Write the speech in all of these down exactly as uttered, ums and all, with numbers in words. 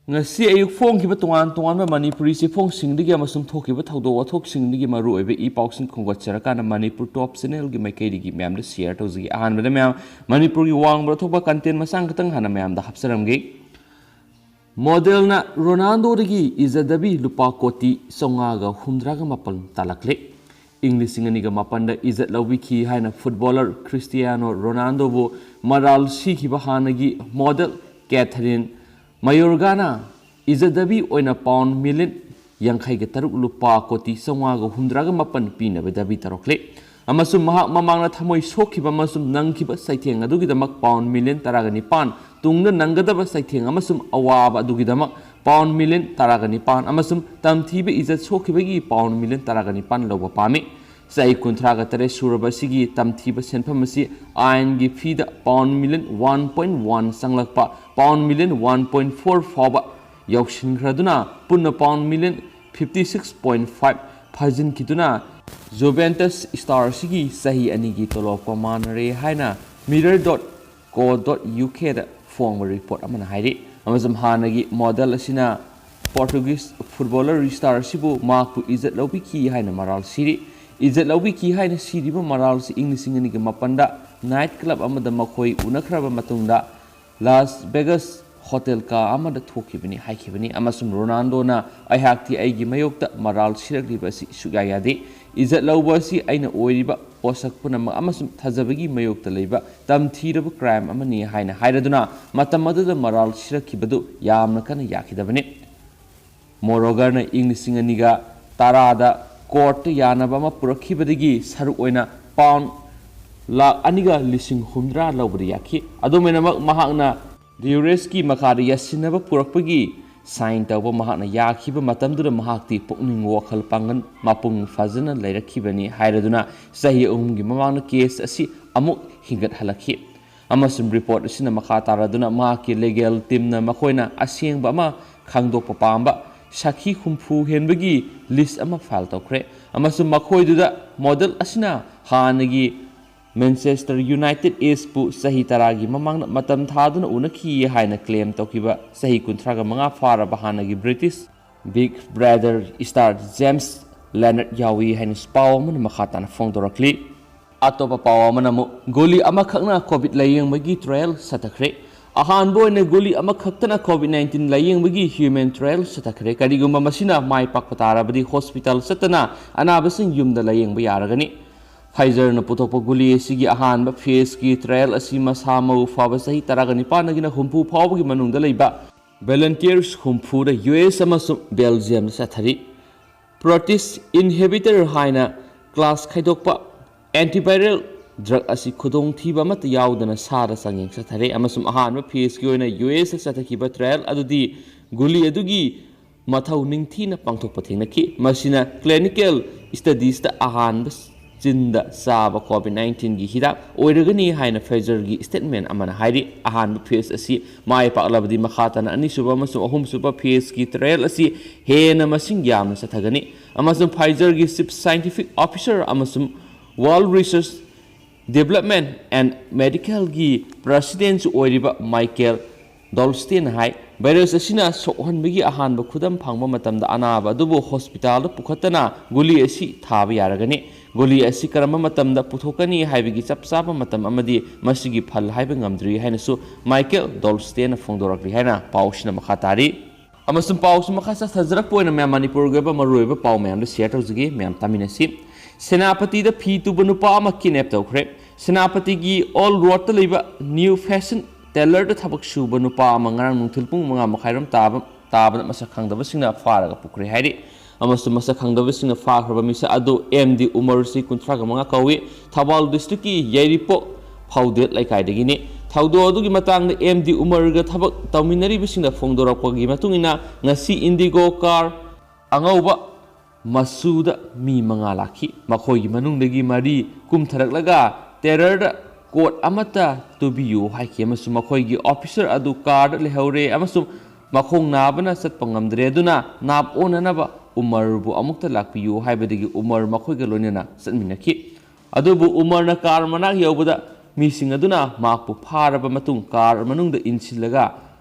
ꯉꯁꯤ ꯑꯌꯨꯛ ꯐꯣꯡꯈꯤꯕ ꯇꯣꯉꯥꯟ ꯇꯣꯉꯥꯟꯕ ꯃꯅꯤꯄꯨꯔꯤ ꯆꯦꯐꯣꯡꯁꯤꯡꯗꯒꯤ ꯑꯃꯁꯨꯡ ꯊꯣꯛꯈꯤꯕ ꯊꯧꯗꯣꯛ ꯋꯥꯊꯣꯛꯁꯤꯡꯗꯒꯤ ꯃꯔꯨꯑꯣꯏꯕ ꯏ ꯄꯥꯎꯁꯤꯡ ꯈꯣꯝꯒꯠꯆꯔꯀꯥꯟꯗ ꯃꯅꯤꯄꯨꯔ ꯇꯣꯞ ꯆꯦꯅꯦꯜꯒꯤ ꯃꯥꯏꯀꯩꯗꯒꯤ ꯃꯌꯥꯝꯗ ꯁꯤꯌꯔ ꯇꯧꯖꯒꯦ꯫ ꯑꯍꯥꯟꯕꯗ ꯃꯌꯥꯝ ꯃꯅꯤꯄꯨꯔꯒꯤ ꯋꯥꯡꯃꯗ ꯊꯣꯛꯄ ꯀꯟꯇꯦꯟ ꯃꯆꯥ ꯈꯛꯇꯪ ꯍꯥꯟꯅ ꯃꯌꯥꯝꯗ ꯍꯥꯞꯆꯔꯝꯒꯦ꯫ ꯃꯣꯗꯦꯜꯅ ꯔꯣꯅꯥꯜꯗꯣꯗꯒꯤ ꯏꯖꯠ ꯗꯕꯤ ꯂꯨꯄꯥ ꯀꯣꯇꯤ ꯆꯥꯝꯃꯉꯥꯒ ꯍꯨꯝꯗ꯭ꯔꯥꯒ ꯃꯥꯄꯜ ꯇꯥꯂꯛꯂꯦ꯫ ꯏꯪ ꯂꯤꯁꯤꯡ ꯑꯅꯤꯒ ꯃꯥꯄꯟꯗ ꯏꯖꯠ ꯂꯧꯕꯤꯈꯤ ꯍꯥꯏꯅ ꯐꯨꯠꯕꯣꯂꯔ ꯈ꯭ꯔꯤꯁꯇꯤꯌꯥꯅꯣ ꯔꯣꯅꯥꯜꯗꯣꯕꯨ ꯃꯔꯥꯜ ꯁꯤꯈꯤꯕ ꯍꯥꯟꯅꯒꯤ ꯃꯣꯗꯦꯜ ꯀꯦꯊꯔꯤꯟ ꯃꯌꯣꯔꯒꯥꯅ ꯏꯖꯠ ꯗꯕꯤ ꯑꯣꯏꯅ ꯄꯥꯎꯟ ꯃꯤꯂꯤꯌꯟ ꯌꯥꯡꯈꯩꯒ ꯇꯔꯨꯛ ꯂꯨꯄꯥ ꯀꯣꯇꯤ ꯆꯥꯝꯃꯉꯥꯒ ꯍꯨꯝꯗ꯭ꯔꯥꯒ ꯃꯥꯄꯟ ꯄꯤꯅꯕ ꯗꯕꯤ ꯇꯧꯔꯛꯂꯦ꯫ ꯑꯃꯁꯨꯡ ꯃꯍꯥꯛ ꯃꯃꯥꯡꯗ ꯊꯃꯣꯏ ꯁꯣꯛꯈꯤꯕ ꯑꯃꯁꯨꯡ ꯅꯪꯈꯤꯕ ꯆꯩꯊꯦꯡ ꯑꯗꯨꯒꯤꯗꯃꯛ ꯄꯥꯎꯟ ꯃꯤꯂꯤꯌꯟ ꯇꯔꯥꯒ ꯅꯤꯄꯥꯟ, ꯇꯨꯡꯗ ꯅꯪꯒꯗꯕ ꯆꯩꯊꯦꯡ ꯑꯃꯁꯨꯡ ꯑꯋꯥꯕ ꯑꯗꯨꯒꯤꯗꯃꯛ ꯄꯥꯎꯟ ꯃꯤꯂꯤꯌꯟ ꯇꯔꯥꯒ ꯅꯤꯄꯥꯟ ꯑꯃꯁꯨꯡ ꯇꯝꯊꯤꯕ ꯏꯖꯠ ꯁꯣꯛꯈꯤꯕꯒꯤ ꯄꯥꯎꯟ ꯃꯤꯂꯤꯌꯟ ꯇꯔꯥꯒ ꯅꯤꯄꯥꯟ ꯂꯧꯕ ꯄꯥꯝꯃꯤ꯫ ꯆꯍꯤ ꯀꯨꯟꯊ꯭ꯔꯥꯒ ꯇꯔꯦꯠ ꯁꯨꯔꯕ ꯑꯁꯤꯒꯤ ꯇꯝꯊꯤꯕ ꯁꯦꯟꯐꯝ ꯑꯁꯤ ꯑꯥꯏꯟꯒꯤ ꯐꯤꯗ pound million one point one ꯆꯪꯂꯛꯄ pound million one point four ꯐꯥꯎꯕ ꯌꯧꯁꯤꯟꯈ꯭ꯔꯗꯨꯅ ꯄꯨꯟꯅ pound million fifty six point five ꯐꯥꯖꯤꯟꯈꯤꯗꯨꯅ ꯖꯨꯚꯦꯟꯇꯁ ꯁ꯭ꯇꯥꯔ ꯑꯁꯤꯒꯤ ꯆꯍꯤ ꯑꯅꯤꯒꯤ ꯇꯣꯂꯣꯞꯀ ꯃꯥꯟꯅꯔꯦ ꯍꯥꯏꯅ mirror dot co dot U ꯀꯦꯗ ꯐꯣꯡꯕ ꯔꯤꯄꯣꯔꯠ ꯑꯃꯅ ꯍꯥꯏꯔꯤ꯫ ꯑꯃꯁꯨꯡ ꯍꯥꯟꯅꯒꯤ ꯃꯣꯗꯦꯜ ꯑꯁꯤꯅ ꯄꯣꯔꯇꯨꯒꯤꯁ ꯐꯨꯠꯕꯣꯂꯔ ꯁ꯭ꯇꯥꯔ ꯑꯁꯤꯕꯨ ꯃꯍꯥꯛꯄꯨ ꯏꯖꯠ ꯂꯧꯕꯤꯈꯤ ꯍꯥꯏꯅ ꯃꯔꯥꯜ ꯁꯤꯔꯤ꯫ ꯏꯖꯠ ꯂꯧꯕꯤꯈꯤ ꯍꯥꯏꯅ ꯁꯤꯔꯤꯕ ꯃꯔꯥꯜꯁꯤ ꯏꯪ ꯂꯤꯁꯤꯡ ꯑꯅꯤꯒ ꯃꯥꯄꯟꯗ ꯅꯥꯏꯠ ꯀ꯭ꯂꯕ ꯑꯃꯗ ꯃꯈꯣꯏ ꯎꯅꯈ꯭ꯔꯕ ꯃꯇꯨꯡꯗ ꯂꯥꯁ ꯚꯦꯒꯥꯁ ꯍꯣꯇꯦꯜ ꯀꯥ ꯑꯃꯗ ꯊꯣꯛꯈꯤꯕꯅꯤ ꯍꯥꯏꯈꯤꯕꯅꯤ꯫ ꯑꯃꯁꯨꯡ ꯔꯣꯅꯥꯜꯗꯣꯅ, "ꯑꯩꯍꯥꯛꯇꯤ ꯑꯩꯒꯤ ꯃꯥꯌꯣꯛꯇ ꯃꯔꯥꯜ ꯁꯤꯔꯛꯂꯤꯕ ꯑꯁꯤ ꯁꯨꯛꯌꯥ ꯌꯥꯗꯦ꯫ ꯏꯖꯠ ꯂꯧꯕ ꯑꯁꯤ ꯑꯩꯅ ꯑꯣꯏꯔꯤꯕ ꯄꯣꯠꯁꯛ ꯄꯨꯝꯅꯃꯛ ꯑꯃꯁꯨꯡ ꯊꯥꯖꯕꯒꯤ ꯃꯥꯌꯣꯛꯇ ꯂꯩꯕ ꯇꯝꯊꯤꯔꯕ ꯀ꯭ꯔꯥꯏꯝ ꯑꯃꯅꯤ" ꯍꯥꯏꯅ ꯍꯥꯏꯔꯗꯨꯅ ꯃꯇꯝ ꯑꯗꯨꯗ ꯃꯔꯥꯜ ꯁꯤꯔꯛꯈꯤꯕꯗꯨ ꯌꯥꯝꯅ ꯀꯟꯅ ꯌꯥꯈꯤꯗꯕꯅꯤ꯫ ꯃꯣꯔꯣꯒꯔꯅ ꯏꯪ ꯂꯤꯁꯤꯡ ꯑꯅꯤꯒ ꯇꯔꯥꯗ ꯀꯣꯔꯠꯇ ꯌꯥꯅꯕ ꯑꯃ ꯄꯨꯔꯛꯈꯤꯕꯗꯒꯤ ꯁꯔꯨꯛ ꯑꯣꯏꯅ ꯄꯥꯎꯟ ꯂꯥꯈ ꯑꯅꯤꯒ ꯂꯤꯁꯤꯡ ꯍꯨꯝꯗ꯭ꯔꯥ ꯂꯧꯕꯗ ꯌꯥꯈꯤ꯫ ꯑꯗꯨꯝ ꯑꯣꯏꯅꯃꯛ, ꯃꯍꯥꯛꯅ ꯗ꯭ꯌꯨꯔꯦꯁꯀꯤ ꯃꯈꯥꯗ ꯌꯥꯁꯤꯟꯅꯕ ꯄꯨꯔꯛꯄꯒꯤ ꯁꯥꯏꯟ ꯇꯧꯕ ꯃꯍꯥꯛꯅ ꯌꯥꯈꯤꯕ ꯃꯇꯝꯗꯨꯗ ꯃꯍꯥꯛꯇꯤ ꯄꯨꯛꯅꯤꯡ, ꯋꯥꯈꯜ, ꯄꯥꯡꯒꯜ ꯃꯄꯨꯡ ꯐꯥꯖꯅ ꯂꯩꯔꯛꯈꯤꯕꯅꯤ ꯍꯥꯏꯔꯗꯨꯅ ꯆꯍꯤ ꯑꯍꯨꯝꯒꯤ ꯃꯃꯥꯡꯗ ꯀꯦꯁ ꯑꯁꯤ ꯑꯃꯨꯛ ꯍꯤꯡꯒꯠꯍꯜꯂꯛꯈꯤ꯫ ꯑꯃꯁꯨꯡ ꯔꯤꯄꯣꯔꯠ ꯑꯁꯤꯅ ꯃꯈꯥ ꯇꯥꯔꯗꯨꯅ ꯃꯍꯥꯛꯀꯤ ꯂꯤꯒꯦꯜ ꯇꯤꯝꯅ ꯃꯈꯣꯏꯅ ꯑꯁꯦꯡꯕ ꯑꯃ ꯈꯪꯗꯣꯛꯄ ꯄꯥꯝꯕ ꯁꯥꯈꯤ ꯍꯨꯝꯐꯨ ꯍꯦꯟꯕꯒꯤ ꯂꯤꯁ ꯑꯃ ꯐꯥꯏꯜ ꯇꯧꯈ꯭ꯔꯦ꯫ ꯑꯃꯁꯨꯡ ꯃꯈꯣꯏꯗꯨꯗ ꯃꯣꯗꯦꯜ ꯑꯁꯤꯅ ꯍꯥꯟꯅꯒꯤ ꯃꯦꯟꯆꯦꯁꯇꯔ ꯌꯨꯅꯥꯏꯇꯦꯗ ꯑꯦꯁꯄꯨ ꯆꯍꯤ ꯇꯔꯥꯒꯤ ꯃꯃꯥꯡꯗ ꯃꯇꯝ ꯊꯥꯗꯨꯅ ꯎꯅꯈꯤ ꯍꯥꯏꯅ ꯀ꯭ꯂꯦꯝ ꯇꯧꯈꯤꯕ ꯆꯍꯤ ꯀꯨꯟꯊ꯭ꯔꯥꯒ ꯃꯉꯥ ꯐꯥꯔꯕ ꯍꯥꯟꯅꯒꯤ British big brother star James Lennart ꯌꯥꯎꯏ ꯍꯥꯏꯅꯁꯨ ꯄꯥꯎ ꯑꯃꯅ ꯃꯈꯥ ꯇꯥꯅ ꯐꯣꯡꯗꯣꯔꯛꯂꯤ꯫ ꯑꯇꯣꯞꯄ ꯄꯥꯎ ꯑꯃꯅ ꯑꯃꯨꯛ ꯒꯨꯂꯤ ꯑꯃꯈꯛꯅ ꯀꯣꯚꯤꯗ ꯂꯥꯌꯦꯡꯕꯒꯤ ꯇ꯭ꯔꯥꯌꯦꯜ ꯆꯠꯊꯈ꯭ꯔꯦ꯫ ꯑꯍꯥꯟꯕ ꯑꯣꯏꯅ ꯒꯨꯂꯤ ꯑꯃꯈꯛꯇꯅ ꯀꯣꯚꯤꯗ ꯅꯥꯏꯟꯇꯤꯟ ꯂꯥꯌꯦꯡꯕꯒꯤ ꯍ꯭ꯌꯨꯃꯦꯟ ꯇ꯭ꯔꯥꯌꯦꯜ ꯆꯠꯊꯈ꯭ꯔꯦ꯫ ꯀꯔꯤꯒꯨꯝꯕ ꯃꯁꯤꯅ ꯃꯥꯏ ꯄꯥꯛꯄ ꯇꯥꯔꯕꯗꯤ ꯍꯣꯁꯄꯤꯇꯥꯜ ꯆꯠꯇꯅ ꯑꯅꯥꯕꯁꯤꯡ ꯌꯨꯝꯗ ꯂꯥꯌꯦꯡꯕ ꯌꯥꯔꯒꯅꯤ꯫ ꯐꯥꯏꯖꯔꯅ ꯄꯨꯊꯣꯛꯄ ꯒꯨꯂꯤ ꯑꯁꯤꯒꯤ ꯑꯍꯥꯟꯕ ꯐꯦꯖꯀꯤ ꯇ꯭ꯔꯥꯌꯦꯜ ꯑꯁꯤ ꯃꯁꯥ ꯃꯎ ꯐꯥꯕ ꯆꯍꯤ ꯇꯔꯥꯒ ꯅꯤꯄꯥꯟꯗꯒꯤꯅ ꯍꯨꯝꯐꯨ ꯐꯥꯎꯕꯒꯤ ꯃꯅꯨꯡꯗ ꯂꯩꯕ ꯚꯣꯂꯨꯟꯇꯤꯌꯔꯁ ꯍꯨꯝꯐꯨꯗ ꯌꯨ ꯑꯦꯁ ꯑꯃꯁꯨꯡ ꯕꯦꯜꯖꯤꯌꯝꯗ ꯆꯠꯊꯔꯤ꯫ ꯄ꯭ꯔꯣꯇꯤꯁ ꯏꯟꯍꯤꯕꯤꯇꯔ ꯍꯥꯏꯅ ꯀ꯭ꯂꯥꯁ ꯈꯥꯏꯗꯣꯛꯄ ꯑꯦꯟꯇꯤꯚꯥꯏꯔꯦꯜ ꯗ꯭ꯔꯒ ꯑꯁꯤ ꯈꯨꯗꯣꯡꯊꯤꯕ ꯑꯃꯠꯇ ꯌꯥꯎꯗꯅ ꯁꯥꯗ ꯆꯥꯡꯌꯦꯡ ꯆꯠꯊꯔꯦ ꯑꯃꯁꯨꯡ ꯑꯍꯥꯟꯕ ꯐꯦꯖꯀꯤ ꯑꯣꯏꯅ ꯌꯨ ꯑꯦꯁꯇ ꯆꯠꯊꯈꯤꯕ ꯇ꯭ꯔꯥꯌꯦꯜ ꯑꯗꯨꯗꯤ ꯒꯨꯂꯤ ꯑꯗꯨꯒꯤ ꯃꯊꯧ ꯅꯤꯡꯊꯤꯅ ꯄꯥꯡꯊꯣꯛꯄ ꯊꯦꯡꯅꯈꯤ꯫ ꯃꯁꯤꯅ ꯀ꯭ꯂꯤꯅꯤꯀꯦꯜ ꯁ꯭ꯇꯗꯤꯁꯇ ꯑꯍꯥꯟꯕ ꯆꯤꯟꯗ ꯆꯥꯕ ꯀꯣꯚꯤꯗ ꯅꯥꯏꯟꯇꯤꯟꯒꯤ ꯍꯤꯗꯥꯛ ꯑꯣꯏꯔꯒꯅꯤ ꯍꯥꯏꯅ ꯐꯥꯏꯖꯔꯒꯤ ꯁ꯭ꯇꯦꯠꯃꯦꯟ ꯑꯃꯅ ꯍꯥꯏꯔꯤ꯫ ꯑꯍꯥꯟꯕ ꯐꯦꯖ ꯑꯁꯤ ꯃꯥꯏ ꯄꯥꯛꯂꯕꯗꯤ ꯃꯈꯥ ꯇꯥꯅ ꯑꯅꯤꯁꯨꯕ ꯑꯃꯁꯨꯡ ꯑꯍꯨꯝꯁꯨꯕ ꯐꯦꯖꯀꯤ ꯇ꯭ꯔꯥꯌꯦꯜ ꯑꯁꯤ ꯍꯦꯟꯅ ꯃꯁꯤꯡ ꯌꯥꯝꯅ ꯆꯠꯊꯒꯅꯤ ꯑꯃꯁꯨꯡ ꯐꯥꯏꯖꯔꯒꯤ ꯆꯤꯐ ꯁꯥꯏꯟꯇꯤꯐꯤꯛ ꯑꯣꯐꯤꯁꯔ ꯑꯃꯁꯨꯡ ꯋꯥꯔꯜ ꯔꯤꯁꯔꯁ ꯗꯤꯕꯦꯂꯞꯃꯦꯟ ꯑꯦꯟ ꯃꯦꯗꯤꯀꯦꯜꯒꯤ ꯄ꯭ꯔꯁꯤꯗꯦꯟꯁꯨ ꯑꯣꯏꯔꯤꯕ ꯃꯥꯏꯀꯦꯜ ꯗꯣꯜꯁꯇꯦꯟ ꯍꯥꯏ, ꯚꯥꯏꯔꯁ ꯑꯁꯤꯅ ꯁꯣꯛꯍꯟꯕꯒꯤ ꯑꯍꯥꯟꯕ ꯈꯨꯗꯝ ꯐꯪꯕ ꯃꯇꯝꯗ ꯑꯅꯥꯕ ꯑꯗꯨꯕꯨ ꯍꯣꯁꯄꯤꯇꯥꯜꯗ ꯄꯨꯈꯠꯇꯅ ꯒꯨꯂꯤ ꯑꯁꯤ ꯊꯥꯕ ꯌꯥꯔꯒꯅꯤ꯫ ꯒꯨꯂꯤ ꯑꯁꯤ ꯀꯔꯝꯕ ꯃꯇꯝꯗ ꯄꯨꯊꯣꯛꯀꯅꯤ ꯍꯥꯏꯕꯒꯤ ꯆꯞ ꯆꯥꯕ ꯃꯇꯝ ꯑꯃꯗꯤ ꯃꯁꯤꯒꯤ ꯐꯜ ꯍꯥꯏꯕ ꯉꯝꯗ꯭ꯔꯤ ꯍꯥꯏꯅꯁꯨ ꯃꯥꯏꯀꯦꯜ ꯗꯣꯜꯁꯇꯦꯟꯅ ꯐꯣꯡꯗꯣꯔꯛꯂꯤ ꯍꯥꯏꯅ ꯄꯥꯎꯁꯤꯅ ꯃꯈꯥ ꯇꯥꯔꯤ꯫ ꯑꯃꯁꯨꯡ ꯄꯥꯎꯁꯤ ꯃꯈꯥ ꯆꯠꯊꯖꯔꯛꯄ ꯑꯣꯏꯅ ꯃꯌꯥꯝ ꯃꯅꯤꯄꯨꯔꯒꯤ ꯑꯣꯏꯕ ꯃꯔꯨꯑꯣꯏꯕ ꯄꯥꯎ ꯃꯌꯥꯝꯗꯨ ꯁꯤꯌꯔ ꯇꯧꯖꯒꯦ, ꯃꯌꯥꯝ ꯇꯥꯃꯤꯟꯅꯁꯤ꯫ ꯁꯦꯅꯥꯄꯇꯤꯗ ꯐꯤ ꯇꯨꯕ ꯅꯨꯄꯥ ꯑꯃ ꯀꯤꯗꯅꯦꯞ ꯇꯧꯈ꯭ꯔꯦ꯫ ꯁꯦꯅꯥꯄꯇꯤꯒꯤ ꯑꯣꯜ ꯔꯣꯗꯇ ꯂꯩꯕ ꯅ꯭ꯌꯨ ꯐꯦꯁꯟ ꯇꯦꯂꯔꯗ ꯊꯕꯛ ꯁꯨꯕ ꯅꯨꯄꯥ ꯑꯃ ꯉꯔꯥꯡ ꯅꯨꯡꯊꯤꯜ ꯄꯨꯡ ꯃꯉꯥ ꯃꯈꯥꯏꯔꯣꯝ ꯇꯥꯕ ꯇꯥꯕꯗ ꯃꯁꯛ ꯈꯪꯗꯕꯁꯤꯡꯅ ꯐꯥꯔꯒ ꯄꯨꯈ꯭ꯔꯦ ꯍꯥꯏꯔꯤ꯫ ꯑꯃꯁꯨꯡ ꯃꯁꯛ ꯈꯪꯗꯕꯁꯤꯡꯅ ꯐꯥꯈ꯭ꯔꯕ ꯃꯤꯁꯛ ꯑꯗꯨ ꯑꯦꯝ ꯗꯤ ꯎꯃꯔ, ꯆꯍꯤ ꯀꯨꯟꯊ꯭ꯔꯥꯒ ꯃꯉꯥ ꯀꯧꯏ꯫ ꯊꯧꯕꯥꯜ ꯗꯤꯁꯇ꯭ꯔꯤꯛꯀꯤ ꯌꯥꯏꯔꯤꯄꯣꯛ ꯐꯥꯎꯗꯦꯠ ꯂꯩꯀꯥꯏꯗꯒꯤꯅꯤ꯫ ꯊꯧꯗꯣꯛ ꯑꯗꯨꯒꯤ ꯃꯇꯥꯡꯗ ꯑꯦꯝ ꯗꯤ ꯎꯃꯔꯒ ꯊꯕꯛ ꯇꯧꯃꯤꯟꯅꯔꯤꯕꯁꯤꯡꯅ ꯐꯣꯡꯗꯣꯔꯛꯄꯒꯤ ꯃꯇꯨꯡ ꯏꯟꯅ, ꯉꯁꯤ ꯏꯟꯗꯤꯒꯣ ꯀꯥꯔ ꯑꯉꯧꯕ ꯃꯆꯨꯗ ꯃꯤ ꯃꯉꯥ ꯂꯥꯛꯈꯤ꯫ ꯃꯈꯣꯏꯒꯤ ꯃꯅꯨꯡꯗꯒꯤ ꯃꯔꯤ ꯀꯨꯝꯊꯔꯛꯂꯒ ꯇꯦꯂꯔꯗ ꯀꯣꯠ ꯑꯃꯠꯇ ꯇꯨꯕꯤꯌꯨ ꯍꯥꯏꯈꯤ ꯑꯃꯁꯨꯡ ꯃꯈꯣꯏꯒꯤ ꯑꯣꯐꯤꯁꯔ ꯑꯗꯨ ꯀꯥꯔꯗ ꯂꯩꯍꯧꯔꯦ ꯑꯃꯁꯨꯡ ꯃꯈꯣꯡ ꯅꯥꯕꯅ ꯆꯠꯄ ꯉꯝꯗ꯭ꯔꯦ, ꯑꯗꯨꯅ ꯅꯥꯞ ꯑꯣꯟꯅꯅꯕ ꯎꯃꯔꯕꯨ ꯑꯃꯨꯛꯇ ꯂꯥꯛꯄꯤꯌꯨ ꯍꯥꯏꯕꯗꯒꯤ ꯎꯃꯔ ꯃꯈꯣꯏꯒ ꯂꯣꯏꯅꯅ ꯆꯠꯃꯤꯟꯅꯈꯤ꯫ ꯑꯗꯨꯕꯨ ꯎꯃꯔꯅ ꯀꯥꯔ ꯃꯅꯥꯛ ꯌꯧꯕꯗ ꯃꯤꯁꯤꯡ ꯑꯗꯨꯅ ꯃꯍꯥꯛꯄꯨ ꯐꯥꯔꯕ ꯃꯇꯨꯡ ꯀꯥꯔ ꯃꯅꯨꯡꯗ ꯏꯟꯁꯤꯜꯂꯒ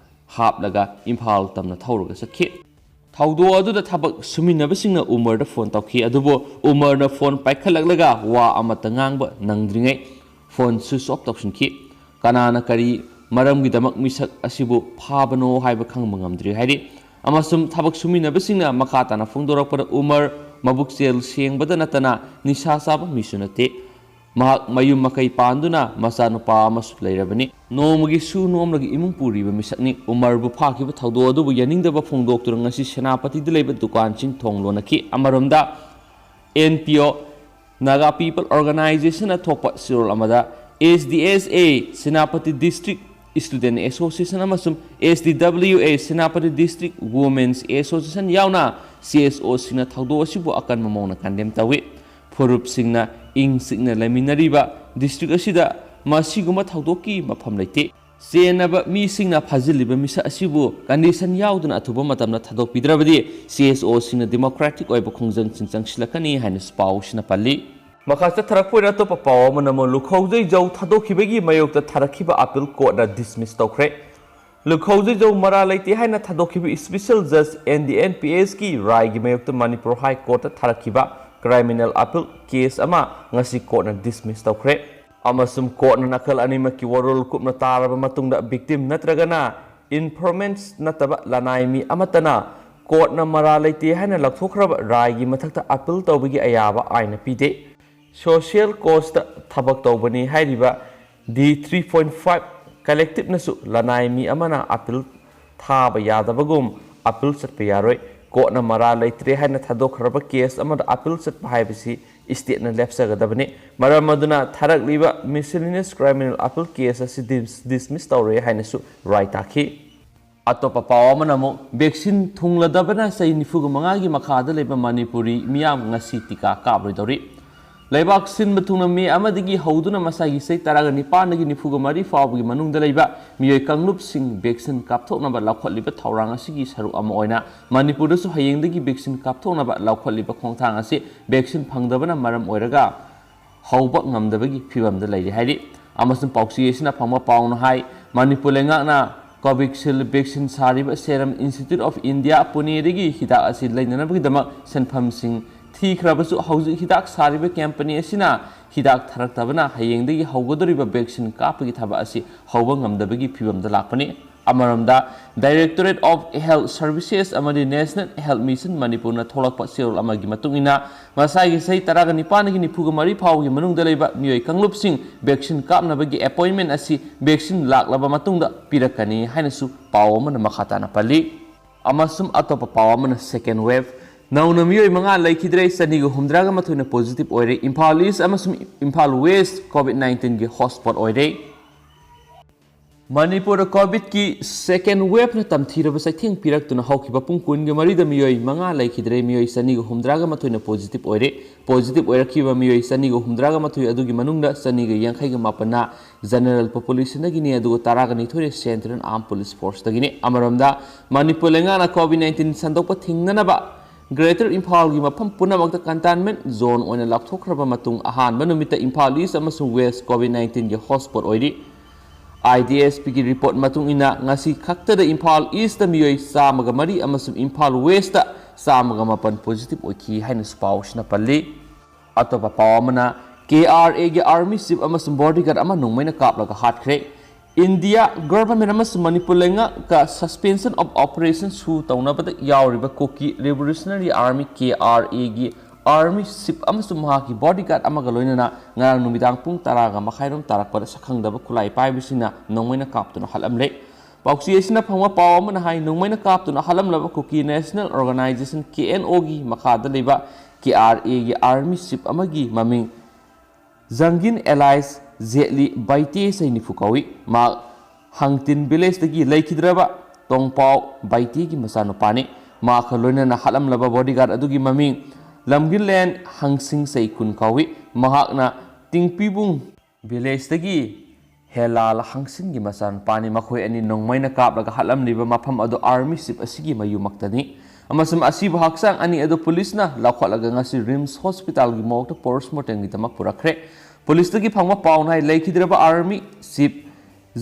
ꯍꯥꯞꯂꯒ ꯏꯝꯐꯥꯜ ꯇꯝꯅ ꯊꯧꯔꯒ ꯆꯠꯈꯤ꯫ ꯊꯧꯗꯣꯛ ꯑꯗꯨꯗ ꯊꯕꯛ ꯁꯨꯃꯤꯟꯅꯕꯁꯤꯡꯅ ꯎꯃꯔꯗ ꯐꯣꯟ ꯇꯧꯈꯤ, ꯑꯗꯨꯕꯨ ꯎꯃꯔꯅ ꯐꯣꯟ ꯄꯥꯏꯈꯠꯂꯛꯂꯒ ꯋꯥ ꯑꯃꯠꯇ ꯉꯥꯡꯕ ꯅꯪꯗ꯭ꯔꯤꯉꯩ ꯐꯣꯟ ꯁ꯭ꯋꯤꯆ ꯑꯣꯐ ꯇꯧꯁꯤꯟꯈꯤ꯫ ꯀꯅꯥꯅ ꯀꯔꯤ ꯃꯔꯝꯒꯤꯗꯃꯛ ꯃꯤꯁꯛ ꯑꯁꯤꯕꯨ ꯐꯥꯕꯅꯣ ꯍꯥꯏꯕ ꯈꯪꯕ ꯉꯝꯗ꯭ꯔꯤ ꯍꯥꯏꯔꯤ꯫ ꯑꯃꯁꯨꯡ ꯊꯕꯛ ꯁꯨꯃꯤꯟꯅꯕꯁꯤꯡꯅ ꯃꯈꯥ ꯇꯥꯅ ꯐꯣꯡꯗꯣꯔꯛꯄꯗ ꯎꯃꯔ ꯃꯕꯨꯛꯆꯦꯜ ꯁꯦꯡꯕꯗ ꯅꯠꯇꯅ ꯅꯤꯁꯥ ꯆꯥꯕ ꯃꯤꯁꯨ ꯅꯠꯇꯦ꯫ ꯃꯍꯥꯛ ꯃꯌꯨꯝ ꯃꯀꯩ ꯄꯥꯟꯗꯨꯅ ꯃꯆꯥꯅꯨꯄꯥ ꯑꯃꯁꯨ ꯂꯩꯔꯕꯅꯤ꯫ ꯅꯣꯡꯃꯒꯤ ꯁꯨ ꯅꯣꯝꯂꯒ ꯏꯃꯨꯡ ꯄꯨꯔꯤꯕ ꯃꯤꯁꯛꯅꯤ꯫ ꯎꯃꯔꯕꯨ ꯐꯥꯈꯤꯕ ꯊꯧꯗꯣꯛ ꯑꯗꯨꯕꯨ ꯌꯥꯅꯤꯡꯗꯕ ꯐꯣꯡꯗꯣꯛꯇꯨꯅ ꯉꯁꯤ ꯁꯦꯅꯥꯄꯇꯤꯗ ꯂꯩꯕ ꯗꯨꯀꯥꯟꯁꯤꯡ ꯊꯣꯡ ꯂꯣꯟꯅꯈꯤ꯫ ꯑꯃꯔꯣꯝꯗ, ꯑꯦꯟ ꯄꯤ ꯑꯣ, Naga People Organization ꯅ ꯊꯣꯛꯄ ꯆꯦꯔꯣꯜ ꯑꯃꯗ, ꯑꯦꯁ ꯗꯤ ꯑꯦꯁ ꯑꯦ, ꯁꯦꯅꯥꯄꯇꯤ District Student Association ꯑꯃꯁꯨꯡ ꯑꯦꯁ ꯗꯤ ꯗꯕ꯭ꯂꯤꯎ ꯑꯦ, ꯁꯦꯅꯥꯄꯇꯤ District Women's Association ꯌꯥꯎꯅ ꯁꯤ ꯑꯦꯁ ꯑꯣꯁꯤꯡꯅ ꯊꯧꯗꯣꯛ ꯑꯁꯤꯕꯨ ꯑꯀꯟꯕ ꯃꯑꯣꯡꯗ ꯀꯟꯗꯦꯝ ꯇꯧꯏ꯫ ꯐꯨꯔꯨꯞꯁꯤꯡꯅ ꯏꯪ ꯆꯤꯛꯅ ꯂꯩꯃꯤꯟꯅꯔꯤꯕ ꯗꯤꯁꯇ꯭ꯔꯤꯛ ꯑꯁꯤꯗ ꯃꯁꯤꯒꯨꯝꯕ ꯊꯧꯗꯣꯛꯀꯤ ꯃꯐꯝ ꯂꯩꯇꯦ꯫ ꯆꯦꯟꯅꯕ ꯃꯤꯁꯤꯡꯅ ꯐꯥꯖꯤꯜꯂꯤꯕ ꯃꯤꯁꯛ ꯑꯁꯤꯕꯨ ꯀꯟꯗꯤꯁꯟ ꯌꯥꯎꯗꯅ ꯑꯊꯨꯕ ꯃꯇꯝꯗ ꯊꯥꯗꯣꯛꯄꯤꯗ꯭ꯔꯕꯗꯤ ꯁꯤ ꯑꯦꯁ ꯑꯣꯁꯤꯡꯅ ꯗꯤꯃꯣꯀ꯭ꯔꯦꯇꯤꯛ ꯑꯣꯏꯕ ꯈꯣꯡꯖꯪꯁꯤꯡ ꯆꯪꯁꯤꯜꯂꯛꯀꯅꯤ ꯍꯥꯏꯅꯁꯨ ꯄꯥꯎꯁꯤꯅ ꯄꯜꯂꯤ꯫ ꯃꯈꯥ ꯆꯠꯊꯔꯛꯄ ꯑꯣꯏꯅ ꯑꯇꯣꯞꯄ ꯄꯥꯎ ꯑꯃꯅ ꯑꯃꯨꯛ ꯂꯨꯈꯧꯖꯩ ꯖꯧ ꯊꯥꯗꯣꯛꯈꯤꯕꯒꯤ ꯃꯥꯌꯣꯛꯇ ꯊꯥꯔꯛꯈꯤꯕ ꯑꯄꯤꯜ ꯀꯣꯔꯠꯅ ꯗꯤꯁꯃꯤꯁ ꯇꯧꯈ꯭ꯔꯦ꯫ ꯂꯨꯈꯧꯖꯩ ꯖꯧ ꯃꯔꯥꯜ ꯂꯩꯇꯦ ꯍꯥꯏꯅ ꯊꯥꯗꯣꯛꯈꯤꯕ ꯏꯁꯄꯤꯁꯦꯜ ꯖꯖ ꯑꯦꯟ ꯗꯤ ꯑꯦꯟ ꯄꯤ ꯑꯦꯁꯀꯤ ꯔꯥꯏꯒꯤ ꯃꯥꯌꯣꯛꯇ ꯃꯅꯤꯄꯨꯔ ꯍꯥꯏ ꯀꯣꯔꯠꯇ ꯊꯥꯔꯛꯈꯤꯕ ꯀ꯭ꯔꯤꯃꯤꯅꯦꯜ ꯑꯄꯤꯜ ꯀꯦꯁ ꯑꯃ ꯉꯁꯤ ꯀꯣꯔꯠꯅ ꯗꯤꯁꯃꯤꯁ ꯇꯧꯈ꯭ꯔꯦ꯫ ꯑꯃꯁꯨꯡ ꯀꯣꯔꯠꯅ ꯅꯥꯀꯜ ꯑꯅꯤꯃꯛꯀꯤ ꯋꯥꯔꯣꯜ ꯀꯨꯞꯅ ꯇꯥꯔꯕ ꯃꯇꯨꯡꯗ ꯚꯤꯛꯇꯤꯝ ꯅꯠꯇ꯭ꯔꯒꯅ ꯏꯟꯐꯣꯔꯃꯦꯟꯁ ꯅꯠꯇꯕ ꯂꯅꯥꯏ ꯃꯤ ꯑꯃꯠꯇꯅ ꯀꯣꯔꯠꯅ ꯃꯔꯥꯜ ꯂꯩꯇꯦ ꯍꯥꯏꯅ ꯂꯧꯊꯣꯛꯈ꯭ꯔꯕ ꯔꯥꯏꯒꯤ ꯃꯊꯛꯇ ꯑꯄꯤꯜ ꯇꯧꯕꯒꯤ ꯑꯌꯥꯕ ꯑꯥꯏꯟꯅ ꯄꯤꯗꯦ꯫ ꯁꯣꯁꯤꯌꯦꯜ ꯀꯣꯖꯇ ꯊꯕꯛ ꯇꯧꯕꯅꯤ ꯍꯥꯏꯔꯤꯕ ꯗꯤ ꯊ꯭ꯔꯤ ꯄꯣꯏꯟ ꯐꯥꯏꯚ ꯀꯂꯦꯛꯇꯤꯞꯅꯁꯨ ꯂꯅꯥꯏ ꯃꯤ ꯑꯃꯅ ꯑꯄꯤꯜ ꯊꯥꯕ ꯌꯥꯗꯕꯒꯨꯝ ꯑꯄꯤꯜ ꯆꯠꯄ ꯌꯥꯔꯣꯏ꯫ ꯀꯣꯔꯠꯅ ꯃꯔꯥꯜ ꯂꯩꯇ꯭ꯔꯦ ꯍꯥꯏꯅ ꯊꯥꯗꯣꯛꯈ꯭ꯔꯕ ꯀꯦꯁ ꯑꯃꯗ ꯑꯄꯤꯜ ꯆꯠꯄ ꯍꯥꯏꯕꯁꯤ ꯏꯁꯇꯦꯠꯅ ꯂꯦꯞꯆꯒꯗꯕꯅꯤ꯫ ꯃꯔꯝ ꯑꯗꯨꯅ ꯊꯥꯔꯛꯂꯤꯕ ꯃꯤꯁꯦꯂꯤꯅꯤꯌꯁ ꯀ꯭ꯔꯤꯃꯤꯅꯦꯜ ꯑꯄꯤꯜ ꯀꯦꯁ ꯑꯁꯤ ꯗꯤꯁ-, ꯗꯤꯁꯃꯤꯁ ꯇꯧꯔꯦ ꯍꯥꯏꯅꯁꯨ ꯔꯥꯏ ꯇꯥꯈꯤ꯫ ꯑꯇꯣꯞꯄ ꯄꯥꯎ ꯑꯃꯅ ꯑꯃꯨꯛ ꯚꯦꯛꯁꯤꯟ ꯊꯨꯡꯂꯗꯕꯅ ꯆꯍꯤ ꯅꯤꯐꯨꯒ ꯃꯉꯥꯒꯤ ꯃꯈꯥꯗ ꯂꯩꯕ ꯃꯅꯤꯄꯨꯔꯤ ꯃꯤꯌꯥꯝ ꯉꯁꯤ ꯇꯤꯀꯥ ꯀꯥꯞꯂꯣꯏꯗꯧꯔꯤ꯫ ꯂꯩꯕꯥꯛ ꯁꯤꯟꯕ ꯊꯨꯡꯅ ꯃꯦ ꯑꯃꯗꯒꯤ ꯍꯧꯗꯨꯅ ꯃꯁꯥꯒꯤ ꯆꯍꯤ ꯇꯔꯥꯒ ꯅꯤꯄꯥꯟꯗꯒꯤ ꯅꯤꯐꯨꯒ ꯃꯔꯤ ꯐꯥꯎꯕꯒꯤ ꯃꯅꯨꯡꯗ ꯂꯩꯕ ꯃꯤꯑꯣꯏ ꯀꯥꯡꯂꯨꯞꯁꯤꯡ ꯚꯦꯛꯁꯤꯟ ꯀꯥꯞꯊꯣꯛꯅꯕ ꯂꯧꯈꯠꯂꯤꯕ ꯊꯧꯔꯥꯡ ꯑꯁꯤꯒꯤ ꯁꯔꯨꯛ ꯑꯃ ꯑꯣꯏꯅ ꯃꯅꯤꯄꯨꯔꯗꯁꯨ ꯍꯌꯦꯡꯗꯒꯤ ꯚꯦꯛꯁꯤꯟ ꯀꯥꯞꯊꯣꯛꯅꯕ ꯂꯧꯈꯠꯂꯤꯕ ꯈꯣꯡꯊꯥꯡ ꯑꯁꯤ ꯚꯦꯛꯁꯤꯟ ꯐꯪꯗꯕꯅ ꯃꯔꯝ ꯑꯣꯏꯔꯒ ꯍꯧꯕ ꯉꯝꯗꯕꯒꯤ ꯐꯤꯕꯝꯗ ꯂꯩꯔꯤ ꯍꯥꯏꯔꯤ꯫ ꯑꯃꯁꯨꯡ ꯄꯥꯎꯆꯦ ꯑꯁꯤꯅ ꯐꯪꯕ ꯄꯥꯎꯅ ꯍꯥꯏ, ꯃꯅꯤꯄꯨꯔ ꯂꯩꯉꯥꯛꯅ Covishield vaccine ꯁꯥꯔꯤꯕ Serum Institute of India ꯄꯨꯅꯦꯗꯒꯤ ꯍꯤꯗꯥꯛ ꯑꯁꯤ ꯂꯩꯅꯅꯕꯒꯤꯗꯃꯛ ꯁꯦꯟꯐꯝꯁꯤꯡ ꯊꯤꯈ꯭ꯔꯕꯁꯨ, ꯍꯧꯖꯤꯛ ꯍꯤꯗꯥꯛ ꯁꯥꯔꯤꯕ company ꯑꯁꯤꯅ ꯍꯤꯗꯥꯛ ꯊꯥꯔꯛꯇꯕꯅ ꯍꯌꯦꯡꯗꯒꯤ ꯍꯧꯒꯗꯧꯔꯤꯕ vaccine ꯀꯥꯞꯄꯒꯤ ꯊꯕꯛ ꯑꯁꯤ ꯍꯧꯕ ꯉꯝꯗꯕꯒꯤ ꯐꯤꯕꯝꯗ ꯂꯥꯛꯄꯅꯤ꯫ ꯑꯃꯔꯣꯝꯗ, Directorate of Health Services ꯑꯃꯗꯤ National Health Mission ꯃꯅꯤꯄꯨꯔꯅ ꯊꯣꯛꯂꯛꯄ ꯆꯦꯔꯣꯜ ꯑꯃꯒꯤ ꯃꯇꯨꯡ ꯏꯟꯅ, ꯃꯁꯥꯒꯤ ꯆꯍꯤ ꯇꯔꯥꯒ ꯅꯤꯄꯥꯟꯗꯒꯤ ꯅꯤꯐꯨꯒ ꯃꯔꯤ ꯐꯥꯎꯕꯒꯤ ꯃꯅꯨꯡꯗ ꯂꯩꯕ ꯃꯤꯑꯣꯏ ꯀꯥꯡꯂꯨꯞꯁꯤꯡ vaccine ꯀꯥꯞꯅꯕꯒꯤ appointment ꯑꯁꯤ vaccine ꯂꯥꯛꯂꯕ ꯃꯇꯨꯡꯗ ꯄꯤꯔꯛꯀꯅꯤ ꯍꯥꯏꯅꯁꯨ ꯄꯥꯎ ꯑꯃꯅ ꯃꯈꯥ ꯇꯥꯅ ꯄꯜꯂꯤ꯫ ꯑꯃꯁꯨꯡ ꯑꯇꯣꯞꯄ ꯄꯥꯎ ꯑꯃꯅ second wave, ꯅꯧꯅ ꯃꯤꯑꯣꯏ ꯃꯉꯥ ꯂꯩꯈꯤꯗ꯭ꯔꯦ, ꯆꯅꯤꯒ ꯍꯨꯝꯗ꯭ꯔꯥꯒ ꯃꯥꯊꯣꯏꯅ positive ꯑꯣꯏꯔꯦ꯫ ꯏꯝꯐꯥꯜ East ꯑꯃꯁꯨꯡ ꯏꯝꯐꯥꯜ West COVID nineteenꯒꯤ hotspot ꯑꯣꯏꯔꯦ꯫ ꯃꯅꯤꯄꯨꯔꯗ COVIDꯀꯤ second waveꯅ ꯇꯝꯊꯤꯔꯕ ꯆꯩꯊꯦꯡ ꯄꯤꯔꯛꯇꯨꯅ ꯍꯧꯈꯤꯕ ꯄꯨꯡ ꯀꯨꯟꯒ ꯃꯔꯤꯗ ꯃꯤꯑꯣꯏ ꯃꯉꯥ ꯂꯩꯈꯤꯗ꯭ꯔꯦ, ꯃꯤꯑꯣꯏ ꯆꯅꯤꯒ ꯍꯨꯝꯗ꯭ꯔꯥꯒ ꯃꯥꯊꯣꯏꯅ positive ꯑꯣꯏꯔꯦ꯫ Positive ꯑꯣꯏꯔꯛꯈꯤꯕ ꯃꯤꯑꯣꯏ ꯆꯅꯤꯒ ꯍꯨꯝꯗ꯭ꯔꯥꯒ ꯃꯥꯊꯣꯏ ꯑꯗꯨꯒꯤ ꯃꯅꯨꯡꯗ ꯆꯅꯤꯒ ꯌꯥꯡꯈꯩꯒ ꯃꯥꯄꯟꯅ general populationꯗꯒꯤꯅꯤ, ꯑꯗꯨꯒ ꯇꯔꯥꯒ ꯅꯤꯊꯣꯏꯅ Central Armed Police Forceꯇꯒꯤꯅꯤ꯫ ꯑꯃꯔꯣꯝꯗ, ꯃꯅꯤꯄꯨꯔ ꯂꯩꯉꯥꯛꯅ COVID nineteen ꯁꯟꯗꯣꯛꯄ ꯊꯤꯡꯅꯅꯕ Greater ꯏꯝꯐꯥꯜꯒꯤ ꯃꯐꯝ ꯄꯨꯝꯅꯃꯛꯇ containment zone ꯑꯣꯏꯅ ꯂꯥꯎꯊꯣꯛꯈ꯭ꯔꯕ ꯃꯇꯨꯡ, ꯑꯍꯥꯟꯕ ꯅꯨꯃꯤꯠꯇ ꯏꯝꯐꯥꯜ East ꯑꯃꯁꯨꯡ West COVID nineteenꯒꯤ hotspot ꯑꯣꯏꯔꯤ꯫ IDSPꯒꯤ report ꯃꯇꯨꯡ ꯏꯟꯅ, ꯉꯁꯤ ꯈꯛꯇꯗ ꯏꯝꯐꯥꯜ Eastꯇ ꯃꯤꯑꯣꯏ ꯆꯥꯝꯃꯒ ꯃꯔꯤ ꯑꯃꯁꯨꯡ ꯏꯝꯐꯥꯜ Westꯇ ꯆꯥꯝꯃꯒ ꯃꯥꯄꯟ positive ꯑꯣꯏꯈꯤ ꯍꯥꯏꯅꯁꯨ ꯄꯥꯎ ꯑꯁꯤꯅ ꯄꯜꯂꯤ꯫ ꯑꯇꯣꯞꯄ ꯄꯥꯎ ꯑꯃꯅ, KRAꯒꯤ army chief ꯑꯃꯁꯨꯡ bodyguard ꯑꯃ ꯅꯣꯡꯃꯩꯅ ꯀꯥꯞꯂꯒ ꯍꯥꯠꯈ꯭ꯔꯦ꯫ India government ꯑꯃꯁꯨꯡ ꯃꯅꯤꯄꯨꯔ ꯂꯩꯉꯥꯛꯀ suspension of operation ꯁꯨ ꯇꯧꯅꯕꯗ ꯌꯥꯎꯔꯤꯕ Kuki Revolutionary Army, KRAꯒꯤ army chief ꯑꯃꯁꯨꯡ ꯃꯍꯥꯛꯀꯤ bodyguard ꯑꯃꯒ ꯂꯣꯏꯅꯅ ꯉꯔꯥꯡ ꯅꯨꯃꯤꯗꯥꯡ ꯄꯨꯡ ꯇꯔꯥꯒ ꯃꯈꯥꯏꯔꯣꯝ ꯇꯥꯔꯛꯄꯗ ꯁꯛꯈꯪꯗꯕ ꯈꯨꯠꯂꯥꯏ ꯄꯥꯏꯕꯁꯤꯡꯅ ꯅꯣꯡꯃꯩꯅ ꯀꯥꯞꯇꯨꯅ ꯍꯥꯠꯂꯝꯂꯦ꯫ ꯄꯥꯎꯆꯦ ꯑꯁꯤꯅ ꯐꯪꯕ ꯄꯥꯎ ꯑꯃꯅ ꯍꯥꯏ, ꯅꯣꯡꯃꯩꯅ ꯀꯥꯞꯇꯨꯅ ꯍꯥꯠꯂꯝꯂꯕ Kuki National Organization, KNOꯒꯤ ꯃꯈꯥꯗ ꯂꯩꯕ KRAꯒꯤ army chief ꯑꯃꯒꯤ ꯃꯃꯤꯡ ꯖꯪꯒꯤꯟ alias ꯖꯦꯠꯂꯤ ꯕꯥꯏꯇꯦ, ꯆꯍꯤ ꯅꯤꯐꯨ ꯀꯧꯏ꯫ ꯃꯍꯥꯛ ꯍꯪꯇꯤꯟ villageꯇꯒꯤ ꯂꯩꯈꯤꯗ꯭ꯔꯕ ꯇꯣꯡꯄꯥꯎ ꯕꯥꯏꯇꯦꯒꯤ ꯃꯆꯥꯅꯨꯄꯥꯅꯤ꯫ ꯃꯍꯥꯛꯀ ꯂꯣꯏꯅꯅ ꯍꯥꯠꯂꯝꯂꯕ bodyguard ꯑꯗꯨꯒꯤ ꯃꯃꯤꯡ ꯂꯝꯒꯤꯟꯂꯦꯟ ꯍꯪꯁꯤꯡ, ꯆꯍꯤ ꯀꯨꯟ ꯀꯧꯏ꯫ ꯃꯍꯥꯛꯅ ꯇꯤꯡꯄꯤꯕꯨꯡ villageꯇꯒꯤ ꯍꯦꯂꯥꯜ ꯍꯪꯁꯤꯡꯒꯤ ꯃꯆꯥꯅꯨꯄꯥꯅꯤ꯫ ꯃꯈꯣꯏ ꯑꯅꯤ ꯅꯣꯡꯃꯩꯅ ꯀꯥꯞꯂꯒ ꯍꯥꯠꯂꯝꯂꯤꯕ ꯃꯐꯝ ꯑꯗꯨ army chief ꯑꯁꯤꯒꯤ ꯃꯌꯨꯝꯃꯛꯇꯅꯤ꯫ ꯑꯃꯁꯨꯡ ꯑꯁꯤꯕ ꯍꯛꯆꯥꯡ ꯑꯅꯤ ꯑꯗꯨ ꯄꯨꯂꯤꯁꯅ ꯂꯧꯈꯠꯂꯒ ꯉꯁꯤ ꯔꯤꯝꯁ ꯍꯣꯁꯄꯤꯇꯥꯜꯒꯤ ꯃꯣꯔꯒꯇ ꯄꯣꯁꯃꯣꯔꯇꯦꯝꯒꯤꯗꯃꯛ ꯄꯨꯔꯛꯈ꯭ꯔꯦ꯫ ꯄꯨꯂꯤꯁꯇꯒꯤ ꯐꯪꯕ ꯄꯥꯎꯅ ꯍꯥꯏ, ꯂꯩꯈꯤꯗ꯭ꯔꯕ ꯑꯥꯔꯃꯤ ꯆꯤꯐ